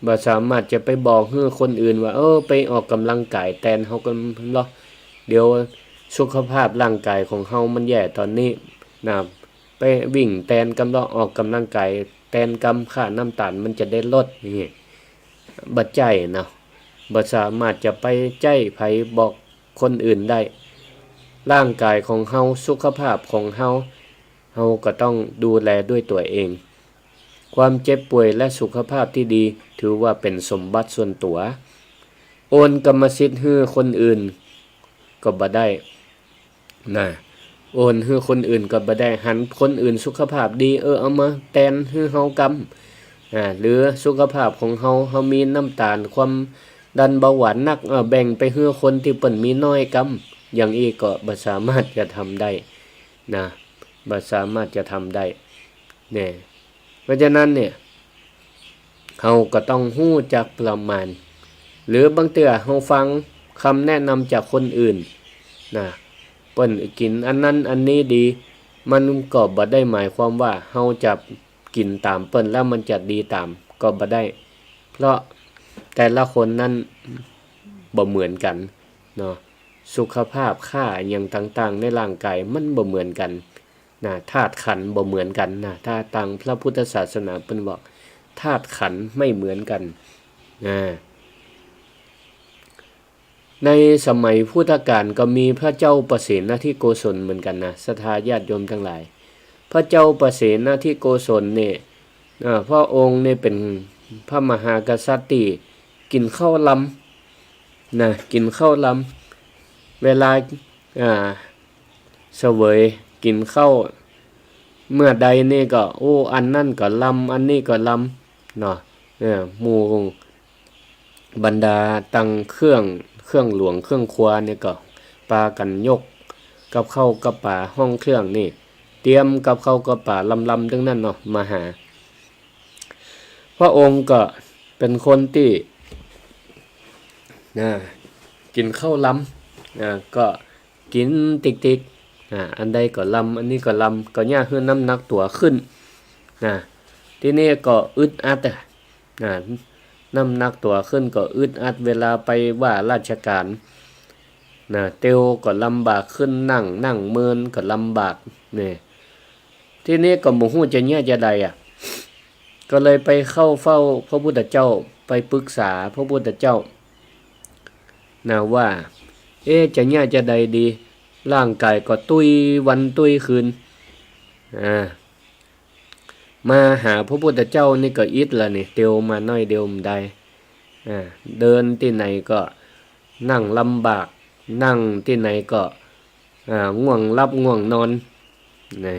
บ่สามารถจะไปบอกหื้อคนอื่นว่า เออ ไปออกกำลังก๋ายแตนเฮากำลอ เดี๋ยวสุขภาพร่างกายของเฮามันแย่ต๋อนนี้ นะ ไปวิ่งแตนกำลอ ออกกำลังก๋ายแตนกำ ค่าน้ำตาลมันจะได้ลด นี่ บ่ใจ้เนาะ บ่สามารถจะไปใจ๊ใผบอกคนอื่นได้ ร่างกายของเฮา สุขภาพของเฮา เฮาก็ต้องดูแลด้วยตั๋วเอง ความเจ็บป่วยและสุขภาพที่ดี ถือว่าเป๋นสมบัติส่วนตั๋ว โอนกรรมสิทธิ์หื้อคนอื่นก็บ่ได้ นะ โอนหื้อคนอื่นก็บ่ได้ หันคนอื่นสุขภาพดี เออ เอามาแตนหื้อเฮากำ อ่า หรือสุขภาพของเฮา เฮามีน้ำตาล ความดัน เบาหวานนัก เออ แบ่งไปหื้อคนตี้เปิ้นมีน้อยกำ อย่างอี้ก็บ่สามารถจะทำได้ นะ บ่สามารถจะทำได้ เนี่ย เพราะฉะนั้นเนี่ย เฮาก็ต้องฮู้จักประมาณ หรือบางเตื้อเฮาฟังกำแนะนำจากคนอื่น นะ เปิ้นกิ๋นอันนั้นอันนี้ดี มันก็บ่ได้หมายความว่าเฮาจะกิ๋นต๋ามเปิ้นแล้วมันจะดีต๋าม ก็บ่ได้ เพราะแต่ละคนนั้นบ่เหมือนกั๋น เนาะ สุขภาพค่าอะหยังต่างๆ ในร่างกายมันบ่เหมือนกั๋น นะ ธาตุขันธ์บ่เหมือนกั๋นนะ ถ้าตางพระพุทธศาสนาเปิ้นบอก ธาตุขันธ์ไม่เหมือนกั๋น นะ ในสมัยพุทธกาลก็มีพระเจ้าปเสนทิโกศลเหมือนกั๋นนะ ศรัทธาญาติโยมตังหลาย พระเจ้าปเสนทิโกศลเนี่ย อ่า พระองค์เนี่ยเป๋นพระมหากษัตริย์ตี้กิ๋นข้าวลำ นะ กิ๋นข้าวลำ เวลา อ่า เสวยกิ๋นข้าวเมื่อใดนี่ก็ โอ้ อันนั้นก็ลำ อันนี้ก็ลำ เนาะ เออ หมู่บรรดาตังเครื่อง เครื่องหลวงเครื่องครัวนี่ก็ปากั๋นยกกับข้าวกับป๋าห้องเครื่องนี่ เตรียมกับข้าวกับป๋าลำๆ ตึงนั้นเนาะ มาหา พระองค์ก็เป๋นคนตี้ นะ กิ๋นข้าวลำ นะ ก็กิ๋นติ๊กๆ อ่า อันใดก็ลำ อันนี้ก็ลำ ก็เยียะหื้อน้ำหนักตั๋วขึ้น นะ ทีนี้ก็อึดอัดอะ นะ น้ำหนักตั๋วขึ้นก็อึดอัด เวลาไปว่าราชก๋าน นะ เตียวก็ลำบาก ขึ้นนั่ง นั่งเมินก็ลำบาก นี่ ทีนี้ก็บ่ฮู้จะเยียะจาใดอะ ก็เลยไปเข้าเฝ้าพระพุทธเจ้า ไปปรึกษาพระพุทธเจ้า นะ ว่า เอ๊ะ จะเยียะจาใดดี ร่างกายก็ตุ๊ยวันตุ๊ยคืน อ่า มาหาพระพุทธเจ้านี่ก็อิดละนี่ เตียวมาน้อยเดียวบ่ได้ อ่า เดินตี้ไหนก็นั่งลำบาก นั่งตี้ไหนก็ อ่า ง่วงหลับง่วงนอน นี่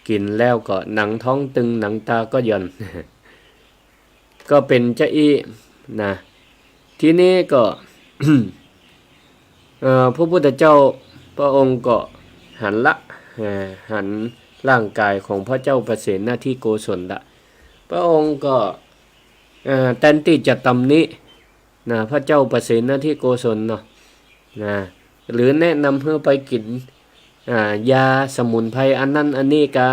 กิ๋นแล้วก็หนังท้องตึง หนังตาก็หย่อน ก็เป๋นจาอี้ นะ ทีนี้ก็ เอ่อ พระพุทธเจ้าพระองค์ก็หันละ เอ่อ หันร่างกายของพระเจ้าปเสนทิโกศลละ พระองค์ก็ เอ่อ แตนตี้จะตำหนิ นะ พระเจ้าปเสนทิโกศลเนาะ นะ หรือแนะนำหื้อไปกิ๋น อ่า ยาสมุนไพรอันนั้นอันนี้กา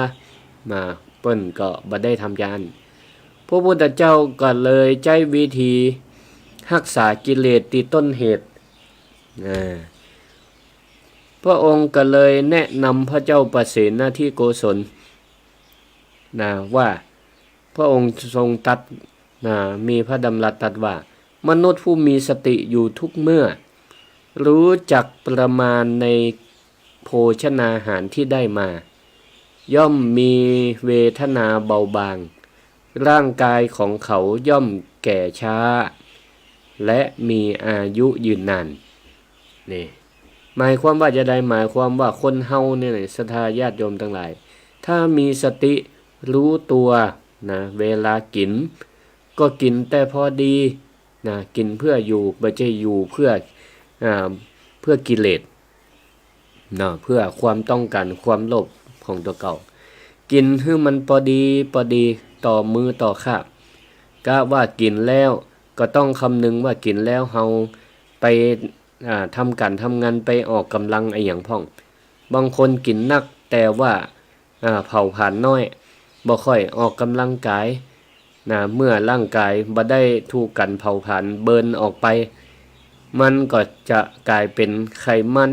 นะ เปิ้นก็บ่ได้ทำจาอั้น พระพุทธเจ้าก็เลยใจ๊วิธีฮักษากิเลสตี้ต้นเหตุ อ่า พระองค์ก็เลยแนะนำพระเจ้าปเสนทิโกศล นะ ว่า พระองค์ทรงตรัส นะ มีพระดำรัสตรัสว่า มนุษย์ผู้มีสติอยู่ทุกเมื่อ รู้จักประมาณในโภชนาหารที่ได้มา ย่อมมีเวทนาเบาบาง ร่างกายของเขาย่อมแก่ช้า และมีอายุยืนนาน นี่ หมายความว่าจะใด หมายความว่าคนเฮาเนี่ยนะ ศรัทธาญาติโยมตังหลาย ถ้ามีสติรู้ตัวนะ เวลากิ๋น ก็กิ๋นแต่พอดีนะ กิ๋นเพื่ออยู่ บ่ใจ้อยู่เพื่อ อ่า เพื่อกิเลส เนาะ เพื่อความต้องการ ความโลภของตั๋วเก่า กิ๋นหื้อมันปอดีปอดีต่อมื้อต่อคาบ กะว่ากิ๋นแล้วก็ต้องคำนึงว่ากิ๋นแล้วเฮาไป อ่า ทำก๋านทำงาน ไปออกก๋ำลังอะหยังพ่อง บางคนกิ๋นนักแต่ว่า อ่า เผาผลาญน้อย บ่ค่อยออกก๋ำลังกาย นะ เมื่อร่างกายบ่ได้ถูกก๋านเผาผลาญเบิร์นออกไป มันก็จะก๋ายเป๋นไขมัน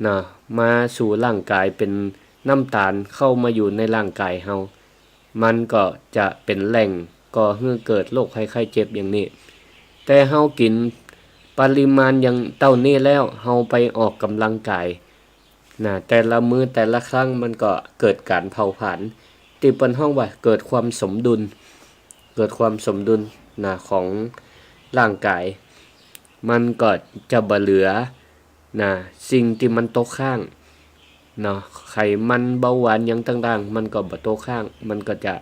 นะ มาสู่ร่างกาย เป๋นน้ำตาลเข้ามาอยู่ในร่างกายเฮา มันก็จะเป๋นแหล่งก่อหื้อเกิดโรคภัยไข้เจ็บอย่างนี้ แต่เฮากิ๋นปริมาณอย่างเต้านี้แล้ว เฮาไปออกก๋ำลังกาย นะ แต่ละมื้อแต่ละครั้งมันก็เกิดก๋านเผาผลาญ ตี้เปิ้นฮ้องว่าเกิดความสมดุล เกิดความสมดุลนะ ของร่างกาย มันก็จะบ่เหลือนะ สิ่งตี้มันตกค้างเนาะ ไขมันเบาหวานหยังต่างๆ มันก็บ่ตกค้าง มันก็จะ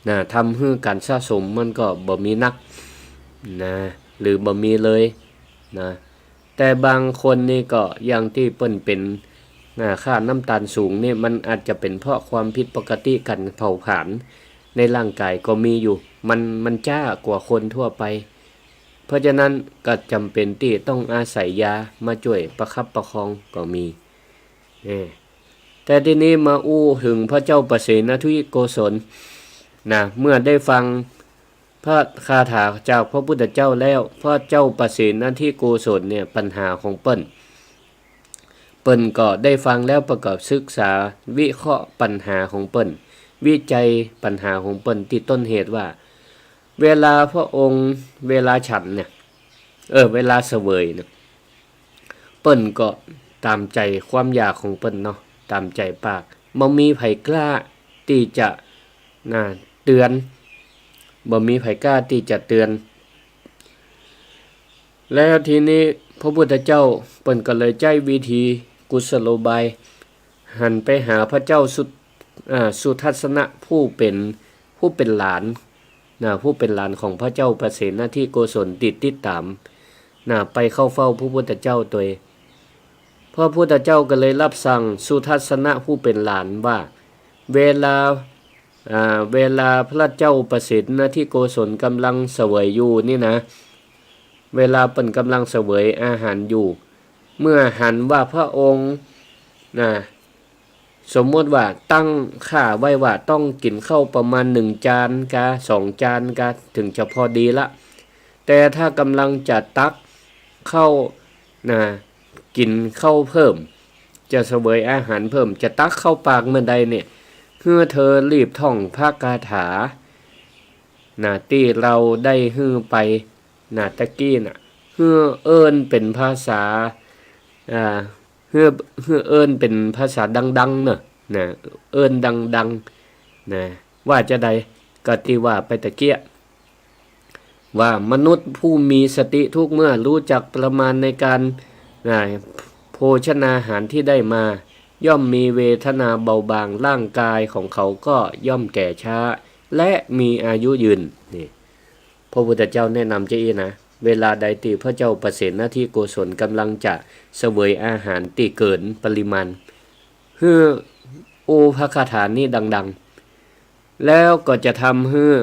นะ ทำหื้อก๋านสะสมมันก็บ่มีนักนะ หรือบ่มีเลยนะ แต่บางคนนี่ก็อย่างตี้เปิ้นเป๋น นะ ค่าน้ำตาลสูงนี่ มันอาจจะเป๋นเพราะความผิดปกติก๋านเผาผลาญในร่างกายก็มีอยู่ มัน มันจ๊ากว่าคนทั่วไป เพราะฉะนั้นก็จ๋ำเป๋นตี้ต้องอาศัยยามาจ้วยประคับประคองก็มี เออ แต่ทีนี้มาอู้เถิงพระเจ้าปเสนทิโกศลนะ เมื่อได้ฟังพระคาถาจากพระพุทธเจ้าแล้ว พระเจ้าปเสนทิโกศลเนี่ย ปัญหาของเปิ้น เปิ้นก็ได้ฟังแล้ว เปิ้นก็ศึกษาวิเคราะห์ปัญหาของเปิ้น วิจัยปัญหาของเปิ้นตี้ต้นเหตุว่า เวลาพระองค์ เวลาฉันเนี่ย เออ เวลาเสวยเนี่ย เปิ้นก็ต๋ามใจ๋ความอยากของเปิ้นเนาะ ต๋ามใจ๋ปาก บ่มีใผกล้าตี้จะ นะ เตือน บ่มีใผกล้าตี้จะเตือน แล้วทีนี้พระพุทธเจ้าเปิ้นก็เลยใจ๊วิธีกุศโลบาย หันไปหาพระเจ้าสุ อ่า สุทัสสนะ ผู้เป๋น ผู้เป๋นหลานนะ ผู้เป๋นหลานของพระเจ้าปเสนทิโกศลตี้ติดต๋ามนะ ไปเข้าเฝ้าพระพุทธเจ้าตวย พระพุทธเจ้าก็เลยรับสั่งสุทัสสนะผู้เป๋นหลานว่า เวลา อ่า เวลาพระเจ้าปเสนทิโกศลก๋ำลังเสวยอยู่นี่นะ เวลาเปิ้นก๋ำลังเสวยอาหารอยู่ เมื่อหันว่าพระองค์ นะ สมมุติว่าตั้งค่าไว้ว่าต้องกิ๋นข้าวประมาณหนึ่งจานกา สองจานกา เถิงจะพอดีละ แต่ถ้าก๋ำลังจะตักข้าว นะ กิ๋นข้าวเพิ่ม จะเสวยอาหารเพิ่ม จะตักเข้าปากเมื่อใดเนี่ย หื้อเธอรีบท่องพระคาถา นะ ตี้เฮาได้หื้อไป นะ ตะกี้น่ะ หื้อเอิ้นเป๋นภาษา อ่า หื้อ หื้อเอิ้นเป๋นภาษาดังๆ เนาะ นะ เอิ้นดังๆ นะ ว่าจาใด ก็ตี้ว่าไปตะเกียะ ว่ามนุษย์ผู้มีสติทุกเมื่อรู้จักประมาณในการ นะ โภชนาหารที่ได้มา ย่อมมีเวทนาเบาบาง ร่างกายของเขาก็ย่อมแก่ช้า และมีอายุยืน นี่ พระพุทธเจ้าแนะนำจาอี้นะ เวลาใดตี้พระเจ้าปเสนทิโกศลก๋ำลังจะเสวยอาหารตี้เกินปริมาณ หื้ออู้พระคาถานี้ดังๆ แล้วก็จะทำหื้อ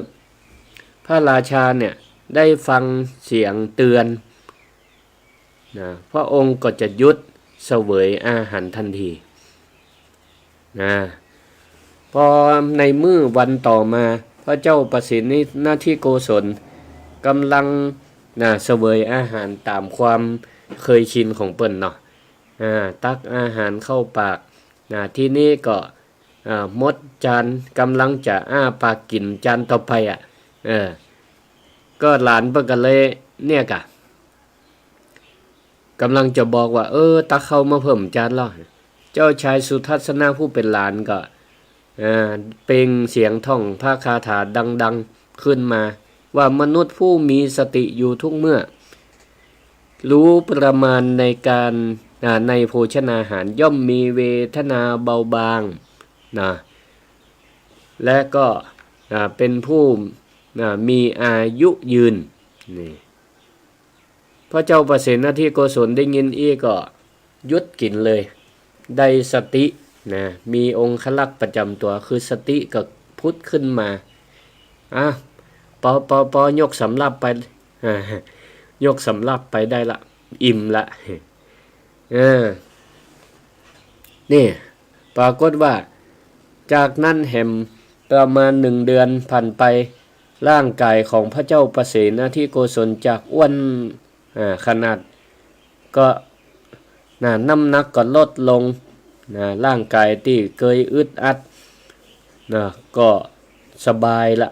พระราชาเนี่ยได้ฟังเสียงเตือน นะ พระองค์ก็จะหยุดเสวยอาหารทันที นะ พอในมื้อวันต่อมา พระเจ้าปเสนทิโกศลก๋ำลัง นะ เสวยอาหารต๋ามความเคยชินของเปิ้นเนาะ อ่า ตักอาหารเข้าปาก นะ ทีนี้ก็ อ่า หมดจาน ก๋ำลังจะอ้าปากกิ๋นจานต่อไปอะ เออ ก็หลานเปิ้นก็เลยเนี่ยก่ะ ก๋ำลังจะบอกว่า เออ ตักข้าวมาเพิ่มจานแล้ว เจ้าชายสุทัศนะผู้เป๋นหลานก็ อ่า เปล่งเสียงท่องพระคาถาดังๆ ขึ้นมา ว่า มนุษย์ผู้มีสติอยู่ทุกเมื่อ รู้ประมาณในการ อ่า ในโภชนาหาร ย่อมมีเวทนาเบาบาง นะ และก็ อ่า เป็นผู้ อ่า มีอายุยืน นี่ พระเจ้าปเสนทิโกศลได้ยินอี้ก็หยุดกิ๋นเลย ได้สติ นะ มีองครักษ์ประจ๋ำตั๋ว คือสติก็ผุดขึ้นมา อ่ะ ปอ ปอ ปอ ยกสำรับไป อ่า ยกสำรับไปได้ละ อิ่มละ เออ นี่ ปรากฏว่า จากนั้นแหมประมาณหนึ่งเดือนผ่านไป ร่างกายของพระเจ้าปเสนทิโกศลจากอ้วน อ่า ขนาด ก็ นะ น้ำหนักก็ลดลง นะ ร่างกายตี้เกยอึดอัด นะ ก็สบายละ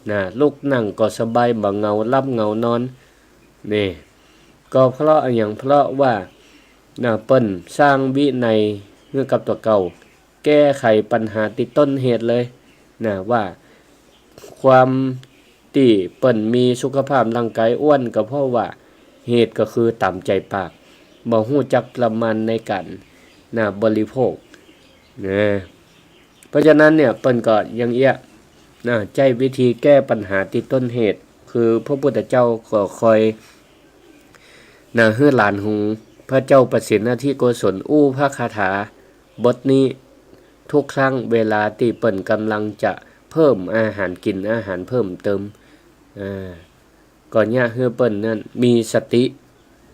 นะ ลุกนั่งก็สบาย บ่เหงาหลับเหงานอน นี่ ก็เพราะอะหยัง เพราะว่า นะ เปิ้นสร้างวินัยหื้อกับตั๋วเก่า แก้ไขปัญหาตี้ต้นเหตุเลย นะ ว่าความตี้เปิ้นมีสุขภาพร่างกายอ้วนก็เพราะว่าเหตุก็คือต๋ามใจ๋ปาก บ่ฮู้จักประมาณในก๋าน นะ บริโภค นะ เพราะฉะนั้นเนี่ย เปิ้นก็ยังเอี้ย นะ ใจ๊วิธีแก้ปัญหาตี้ต้นเหตุ คือพระพุทธเจ้าก็คอย นะ หื้อหลานของพระเจ้าปเสนทิโกศลอู้พระคาถาบทนี้ทุกครั้งเวลาตี้เปิ้นก๋ำลังจะเพิ่มอาหาร กิ๋นอาหารเพิ่มเติม อ่า ก็เยียะหื้อเปิ้นนั้นมีสติ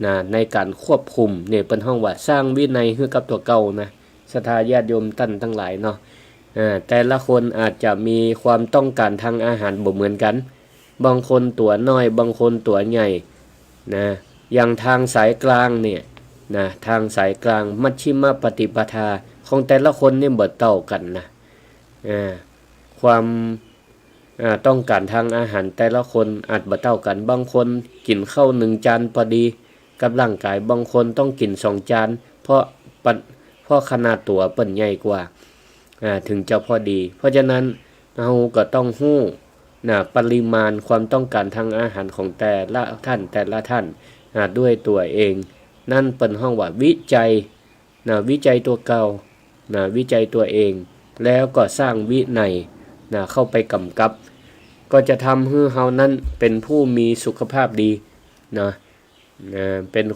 นะ ในก๋านควบคุม เนี่ย เปิ้นฮ้องว่าสร้างวินัยหื้อกับตั๋วเก่านะ ศรัทธาญาติโยมต้านตังหลายเนาะ อ่า แต่ละคนอาจจะมีความต้องก๋านทางอาหารบ่เหมือนกั๋น บางคนตั๋วน้อย บางคนตั๋วใหญ่ นะ อย่างทางสายกลางเนี่ย นะ ทางสายกลาง มัชฌิมปฏิปทา ของแต่ละคนนี่บ่เต้ากั๋นนะ อ่า ความ อ่า ต้องก๋านทางอาหารแต่ละคนอาจบ่เต้ากั๋น บางคนกิ๋นข้าวหนึ่งจานปอดีกับร่างกาย บางคนต้องกิ๋นสองจาน เพราะปะ เพราะขนาดตั๋วเปิ้นใหญ่กว่า อ่า ถึงจะพอดี เพราะฉะนั้นเฮาก็ต้องฮู้ นะ ปริมาณความต้องก๋านทางอาหารของแต่ละท่าน แต่ละท่าน อ่า ด้วยตั๋วเอง นั้นเปิ้นฮ้องว่าวิจัย นะ วิจัยตั๋วเก่า นะ วิจัยตั๋วเอง แล้วก็สร้างวินัย นะ เข้าไปก๋ำกับ ก็จะทำหื้อเฮานั้นเป๋นผู้มีสุขภาพดี นะ นะ เป๋น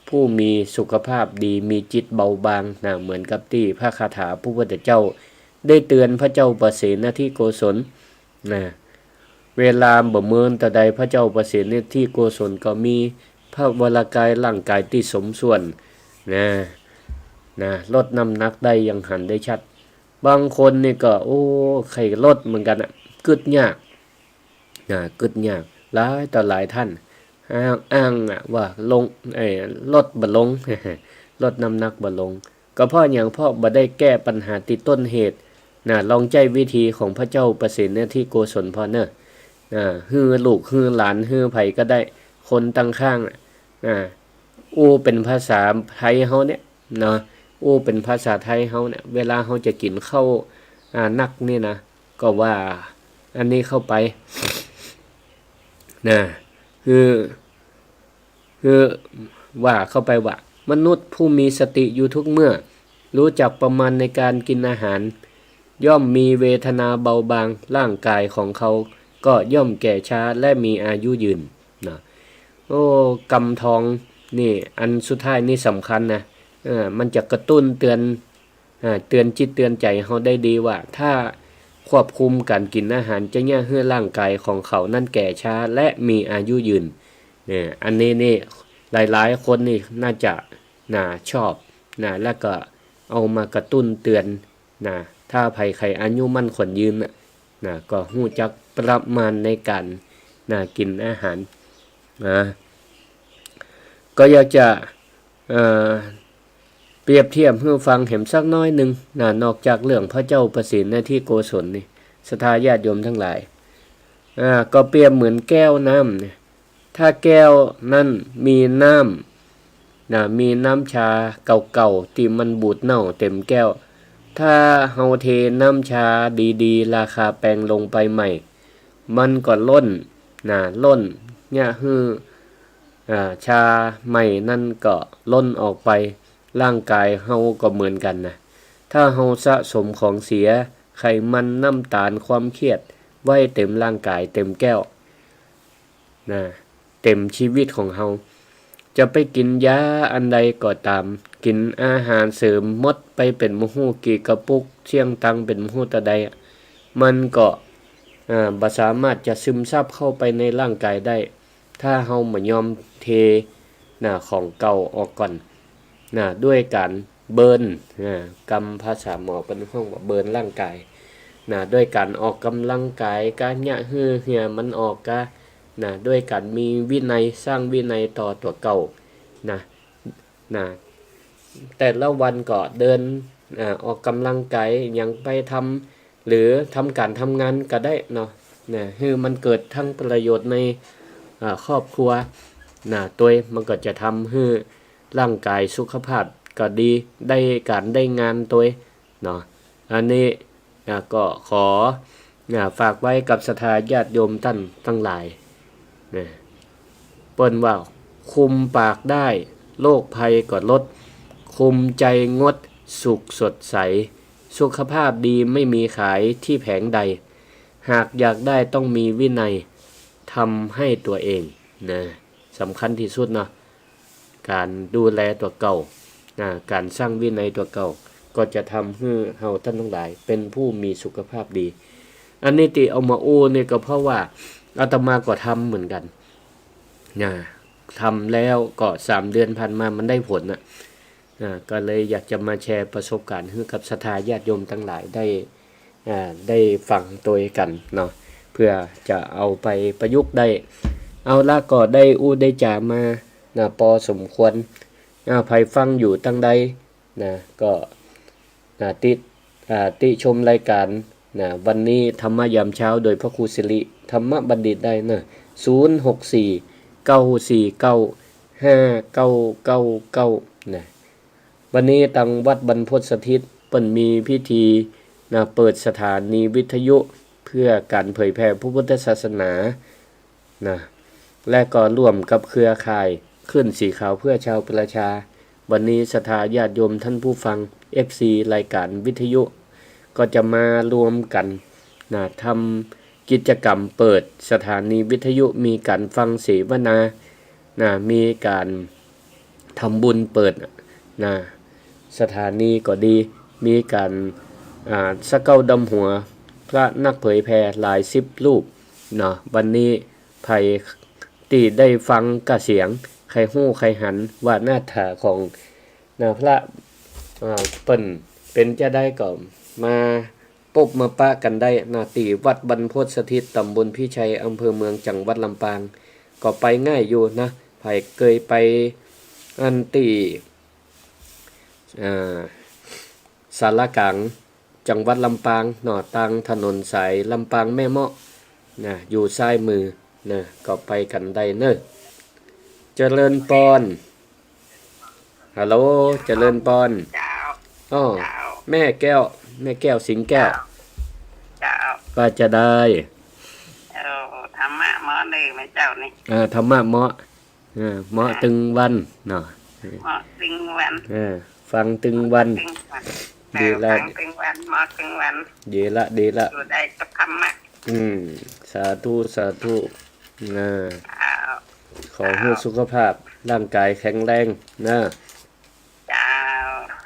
ผู้มีสุขภาพดี มีจิตเบาบาง นะ เหมือนกับตี้พระคาถาพระพุทธเจ้าได้เตือนพระเจ้าปเสนทิโกศล นะ เวลาบ่เมินเต้าใด พระเจ้าปเสนทิโกศลก็มีพระวรากายร่างกายตี้สมส่วน นะ นะ ลดน้ำหนักได้อย่างหันได้ชัด บางคนนี่ก็ โอ้ ใค่ลดเหมือนกั๋นอะ กึ๊ดยาก นะ กึ๊ดยาก หลายต่อหลายท่านอ้าง อ้างอะว่าลง เอ่อ ลดบ่ลง ลดน้ำหนักบ่ลง ก็เพราะหยัง เพราะบ่ได้แก้ปัญหาตี้ต้นเหตุ นะ ลองใจ๊วิธีของพระเจ้าปเสนทิโกศลพ่อเน่อ นะ หื้อลูก หื้อหลาน หื้อใผก็ได้ คนตังข้างน่ะ นะ อู้เป๋นภาษาไทยเฮาเนี่ย เนาะ อู้เป๋นภาษาไทยเฮาเนี่ย เวลาเฮาจะกิ๋นข้าว อ่า นักนี่นะ ก็ว่าอันนี้เข้าไป นะ คือ คือว่าเข้าไปว่า มนุษย์ผู้มีสติอยู่ทุกเมื่อ รู้จักประมาณในการกินอาหาร ย่อมมีเวทนาเบาบาง ร่างกายของเขาก็ย่อมแก่ช้าและมีอายุยืน นะ โอ้ กำทองนี่ อันสุดท้ายนี่สำคัญนะ เออ มันจะกระตุ้นเตือน อ่า เตือนจิตเตือนใจ๋เฮาได้ดีว่า ถ้าควบคุมก๋านกิ๋นอาหารจะเยียะหื้อร่างกายของเขานั้นแก่ช้าและมีอายุยืน เนี่ย อันนี้นี่ หลายๆ คนนี่น่าจะ นะ ชอบ นะ แล้วก็เอามากระตุ้นเตือน นะ ถ้าใผใค่อายุมั่นขวัญยืนน่ะ นะ ก็ฮู้จักประมาณในก๋าน นะ กิ๋นอาหาร นะ ก็อยากจะ เอ่อ ปรียบเทียบหื้อฟังแหมสักน้อยนึ่งนะ นอกจากเรื่องพระเจ้าประสิทธิ์ในที่โกศลนี่ ศรัทธาญาติโยมตังหลาย อ่า ก็เปรียบเหมือนแก้วน้ำเนี่ย ถ้าแก้วนั้นมีน้ำนะ มีน้ำชาเก่าๆ ตี้มันบูดเน่าเต็มแก้ว ถ้าเฮาเทน้ำชาดีๆ ราคาแปงลงไปใหม่ มันก็ล้นนะ ล้น เยียะหื้อ อ่า ชาใหม่นั้นก็ล้นออกไป ร่างกายเฮาก็เหมือนกั๋นนะ ถ้าเฮาสะสมของเสีย ไขมัน น้ำตาล ความเครียด ไว้เต็มร่างกาย เต็มแก้วนะ เต็มชีวิตของเฮา จะไปกิ๋นยาอันใดก็ต๋าม กิ๋นอาหารเสริมหมดไปเป๋นบ่ฮู้กี่กระปุก เสี้ยงตังค์เป๋นบ่ฮู้เต้าใดอะ มันก็ อ่า บ่สามารถจะซึมซับเข้าไปในร่างกายได้ ถ้าเฮาบ่ยอมเท นะ ของเก่าออกก่อน นะ ด้วยก๋านเบิร์น นะ กำภาษาหมอเปิ้นฮ้องว่าเบิร์นร่างกาย นะ ด้วยก๋านออกก๋ำลังกาย ก๋านเยียะหื้อเหื่อมันออก ก๋าน นะ ด้วยก๋านมีวินัย สร้างวินัยต่อตั๋วเก่า นะ นะ แต่ละวันก็เดิน อ่า ออกก๋ำลังกาย หยังไปทำ หรือทำก๋านทำงานก็ได้เนาะ นะ หื้อมันเกิดตังประโยชน์ใน อ่า ครอบครัว นะ ตวย มันก็จะทำหื้อร่างกายสุขภาพก็ดี ได้ก๋านได้งานตวยเนาะ อันนี้ นะ ก็ขอ นะ ฝากไว้กับศรัทธาญาติโยมต้านตังหลาย นะ เปิ้นว่า คุมปากได้ โรคภัยก็ลด คุมใจงด สุขสดใส สุขภาพดีไม่มีขายที่แผงใด หากอยากได้ต้องมีวินัย ทำให้ตัวเอง นะ สำคัญตี้สุดเนาะ ก๋านดูแลตั๋วเก่า นะ ก๋านสร้างวินัยตั๋วเก่า ก็จะทำหื้อเฮาต้านตังหลายเป๋นผู้มีสุขภาพดี อันนี้ตี้เอามาอู้นี่ก็เพราะว่าอาตมาก็ทำเหมือนกั๋น นะ ทำแล้วก็สามเดือนผ่านมามันได้ผลน่ะ อ่า ก็เลยอยากจะมาแชร์ประสบการณ์หื้อกับศรัทธาญาติโยมตังหลายได้ อ่า ได้ฟังตวยกั๋นเนาะ เพื่อจะเอาไปประยุกต์ได้ เอาละ ก็ได้อู้ได้จ๋ามา นะ ปอสมควร อ่า ใผฟังอยู่ตังใด นะ ก็ นะ ติ อ่า ติชมรายก๋าน นะ วันนี้ธรรมะยามเช้าโดยพระครูสิริ ธรรมบัณฑิตได้นะ ศูนย์หกสี่ เก้าสี่เก้า ห้าเก้าเก้าเก้า นะ วันนี้ตังวัดบรรพตสถิตเปิ้นมีพิธี นะ เปิดสถานีวิทยุเพื่อก๋านเผยแผ่พระพุทธศาสนา นะ และก็ร่วมกับเครือข่ายคลื่นสีขาวเพื่อชาวประชา วันนี้ศรัทธาญาติโยมต้านผู้ฟัง เอฟซี รายก๋านวิทยุ ก็จะมารวมกั๋น นะ ทำกิจกรรมเปิดสถานีวิทยุ มีก๋านฟังเสวนา นะ มีก๋านทำบุญเปิด นะ สถานีก็ดี มีก๋าน อ่า สะเกล้าดำหัวพระนักเผยแผ่หลายสิบรูป เนาะ วันนี้ใผตี้ได้ฟังก้าเสียง ใค่ฮู้ใค่หันว่าหน้าต๋าของ นะ พระ อ่า เปิ้นเป๋นจาใดก็มาปบมาปะกั๋นได้ นะ ตี้วัดบรรพตสถิต ตำบลพิชัย อำเภอเมือง จังหวัดลำปาง ก็ไปง่ายอยู่นะ ใผเกยไปอันตี้ อ่า ศาลากลาง จังหวัดลำปางเนาะ ตางถนนสายลำปางแม่เมาะนะ อยู่ซ้ายมือนะ ก็ไปกั๋นได้เน่อ เจริญปอน ฮัลโหล เจริญปอน เจ้า อ้อ เจ้า แม่แก้ว แม่แก้ว สิงห์แก้ว เจ้า เจ้า ว่าจาใด เออ ธรรมะเมาะเน่อ แม่เจ้านี่ อ่า ธรรมะเมาะ เออ เมาะตึงวันเนาะ เมาะตึงวัน เออ ฟังตึงวัน ตึงวัน ดีละ เออ ฟังตึงวัน เมาะตึงวัน ดีละ ดีละ อยู่ได้กับธรรมะ อืม สาธุ สาธุ นะ เจ้า ขอหื้อสุขภาพร่างกายแข็งแรงนะ เจ้า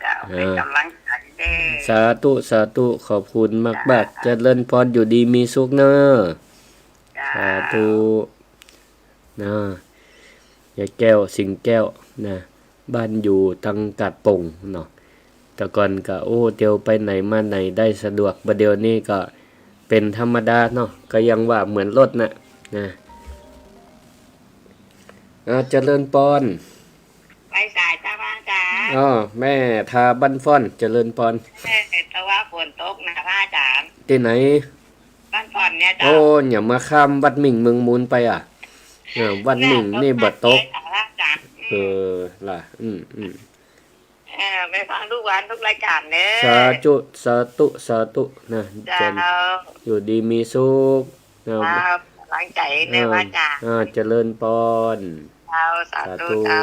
เจ้า เออ เป๋นก๋ำลังใจ๋เน่อ สาธุ สาธุ ขอบคุณมากๆ เจ้า เจริญปอน อยู่ดีมีสุขเน่อ เจ้า สาธุ นะ ยายแก้ว สิงห์แก้ว นะ บ้านอยู่ตังกาดโป่งเนาะ แต่ก่อนก็ โอ้ เตียวไปไหนมาไหนได้สะดวก บ่าเดี่ยวนี้ก็เป๋นธรรมดาเนาะ ก็ยังว่าเหมือนรถน่ะ นะ อ่า เจริญปอน ไปสายตะวันจ้า อ้อ แม่ทาบ้านฟ้อน เจริญปอน แม่ แต่ว่าฝนตกนะพระอาจารย์ ตี้ไหน บ้านฟ้อนเนี่ยเจ้า โอ้ อย่ามาข้ามวัดมิ่งเมืองมูลไปอ่ะ เออ วัดมิ่งนี่บ่ตก แม่ตกหนักเลยค่ะพระอาจารย์ อืม เออ ล่ะ อืม อืม เออ ไปฟังทุกวันทุกรายการเนอะ สาธุ สาธุ สาธุนะ เจ้า จะอยู่ดีมีสุขนะ ครับ กำลังใจเนอะ เออ พระอาจารย์ เออ เจริญปอน เจ้า สาธุ สาธุ เจ้า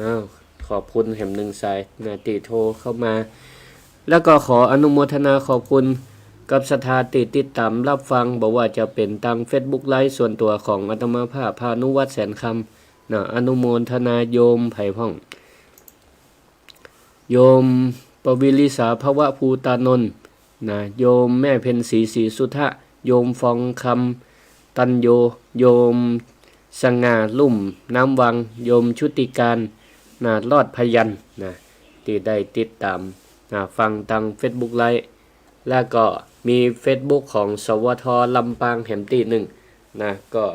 อ้าว ขอบคุณแหมหนึ่งสายนะ ตี้โทรเข้ามา แล้วก็ขออนุโมทนาขอบคุณกับศรัทธาตี้ติดตามรับฟัง บ่ว่าจะเป๋นตางเฟซบุ๊กไลฟ์ส่วนตั๋วของอาตมาภาพ พานุวัฒน์ แสนคำ นะ อนุโมทนาโยมไผพ่อง โยมปวิลิสาภวภูตานนท์ นะ โยมแม่เพ็ญศรี ศรีสุทธะ โยมฟองคำ ตัญโย โยมสง่า ลุ่มน้ำวัง โยมชุติการ นะ รอดพยัญชนะ ตี้ได้ติดตาม นะ ฟังตางเฟซบุ๊กไลฟ์ แล้วก็มีเฟซบุ๊กของ สวท ลำปางแหมตี้นึ่ง นะ ก็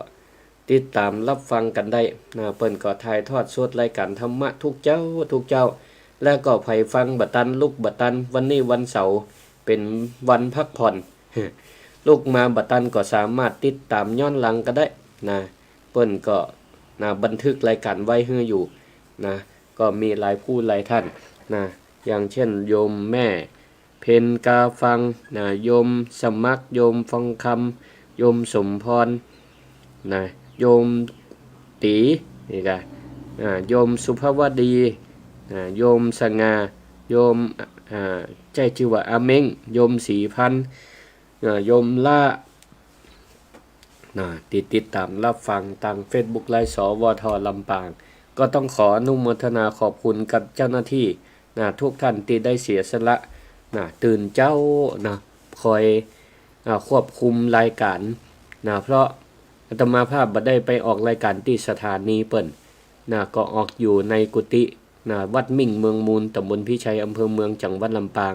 ติดตามรับฟังกั๋นได้นะ เปิ้นก็ถ่ายทอดสดรายการธรรมะทุกเจ๊า ทุกเจ๊า แล้วก็ใผฟังบ่ตัน ลุกบ่ตัน วันนี้วันเสาร์ เป๋นวันพักผ่อน ลุกมาบ่ตันก็สามารถติดตามย้อนหลังก็ได้นะ เปิ้นก็นะ บันทึกรายการไว้หื้ออยู่นะ ก็มีหลายผู้หลายท่านนะ อย่างเช่นโยมแม่ เพ็ญกาฟัง นะ โยมสมัคร โยมฟองคำ โยมสมพร นะ โยมตี๋ นี่กะ อ่า โยมสุภวดี นะ โยมสง่า โยม อ่า ใจ้จื้อว่าอาเม้ง โยมศรีพันธ์ อ่า โยมละ นะ ตี้ติดตามรับฟังตางเฟซบุ๊กไลฟ์ สวท ลำปาง ก็ต้องขออนุโมทนาขอบคุณกับเจ้าหน้าตี้ นะ ทุกท่านตี้ได้เสียสละ นะ ตื่นเจ๊า นะ คอย อ่า ควบคุมรายการ นะ เพราะอาตมาภาพบ่ได้ไปออกรายการตี้สถานีเปิ้น นะ ก็ออกอยู่ในกุฏิ นะ วัดมิ่งเมืองมูล ตำบลพิชัย อำเภอเมือง จังหวัดลำปาง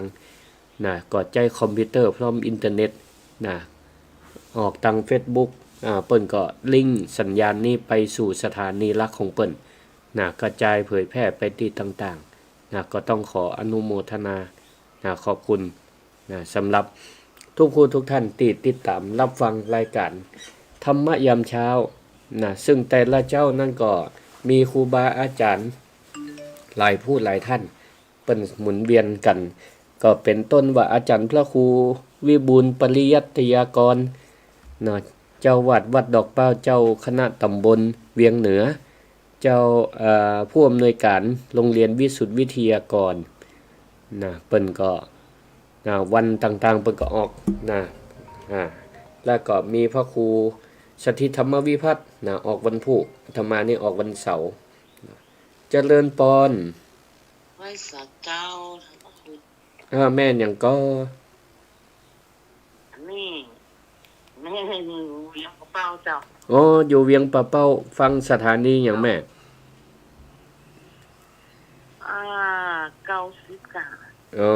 นะ ก็ใจ๊คอมพิวเตอร์พร้อมอินเทอร์เน็ต นะ ออกตางเฟซบุ๊ก อ่า เปิ้นก็ลิงก์สัญญาณนี้ไปสู่สถานีหลักของเปิ้น นะ กระจายเผยแพร่ไปตี้ต่างๆ นะ ก็ต้องขออนุโมทนา นะ ขอบคุณ นะ สำหรับทุกผู้ทุกท่านตี้ติดตามรับฟังรายการธรรมะยามเช้า นะ ซึ่งแต่ละเจ๊านั้นก็มีครูบาอาจ๋ารย์หลายผู้หลายท่าน เปิ้นหมุนเวียนกั๋น ก็เป๋นต้นว่าอาจ๋ารย์พระครูวิบูลย์ปริยัติยากร นะ เจ้าอาวาสวัดดอกเป้า เจ้าคณะตำบลเวียงเหนือ เจ้า เอ่อ ผู้อำนวยการโรงเรียนวิสุทธิวิทยากร นะ เปิ้นก็ นะ วันต่างๆ เปิ้นก็ออก นะ อ่า แล้วก็มีพระครูสถิตธรรมวิพัฒน์ นะ ออกวันพุธ อาตมานี่ออกวันเสาร์ เจริญปอน ไหว้สาเจ้า อ่า แม่หยังก็ นี่ แม่อยู่เวียงป่าเป้าเจ้า อ๋อ อยู่เวียงป่าเป้า ฟังสถานีหยังแม่ อ่า เก้าสิบเก้า อ๋อ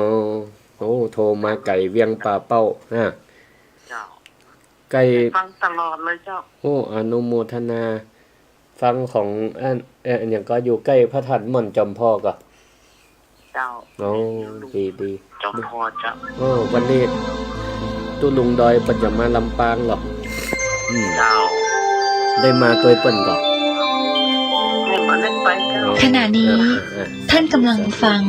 โอ้ โทรมาไก๋เวียงป่าเป้า นะ เจ้า ไก๋ ฟังตลอดเลยเจ้า โอ้ อนุโมทนา ฟังของอัน เอ่อ อันหยังก็อยู่ใก้พระธาตุม่อนจอมพอกะ เจ้า อ๋อ อยู่ลุ่ม ดี ดี จอมพอเจ้า เออ วันนี้ตุ๊ลุงดอยเปิ้นจะมาลำปางเหรอ อืม เจ้า ได้มาตวยเปิ้นก่อ ยังบ่ได้ไปเจ้า ขณะนี้ เออ เออ เออ ท่านกำลังฟัง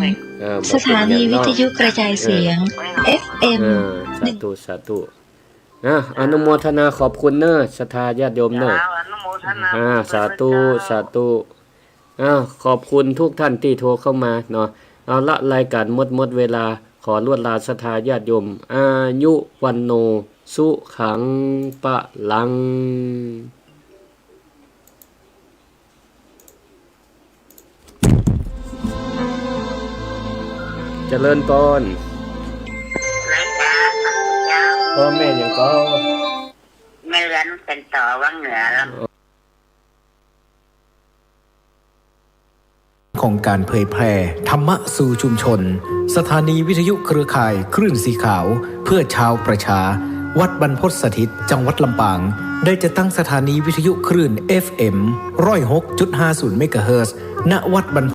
เออ สถานีวิทยุกระจายเสียง เออ เอฟเอ็ม เออ สาธุ สาธุ นะ อนุโมทนาขอบคุณเน้อ ศรัทธาญาติโยมเน้อ เจ้า อนุโมทนา อ่า สาธุ สาธุ อ่า ขอบคุณทุกท่านตี้โทรเข้ามาเนาะ เอาละ รายการหมด หมดเวลา ขอลวดลาศรัทธาญาติโยม อายุ วัณโณ สุขัง พลัง เจริญปอน หลวงตา เจ้า พ่อแม่หยังก็ แม่เรือนเป็นต่อวังเหนือแล้ว ของการเผยแพร่ธรรมะสู่ชุมชน สถานีวิทยุเครือข่ายคลื่นสีขาวเพื่อชาวประชา วัดบรรพตสถิต จังหวัดลำปาง ได้จัดตั้งสถานีวิทยุคลื่น เอฟเอ็ม ร้อยหกจุดห้าศูนย์ เมกะเฮิรตซ์ ณ วัดบรรพต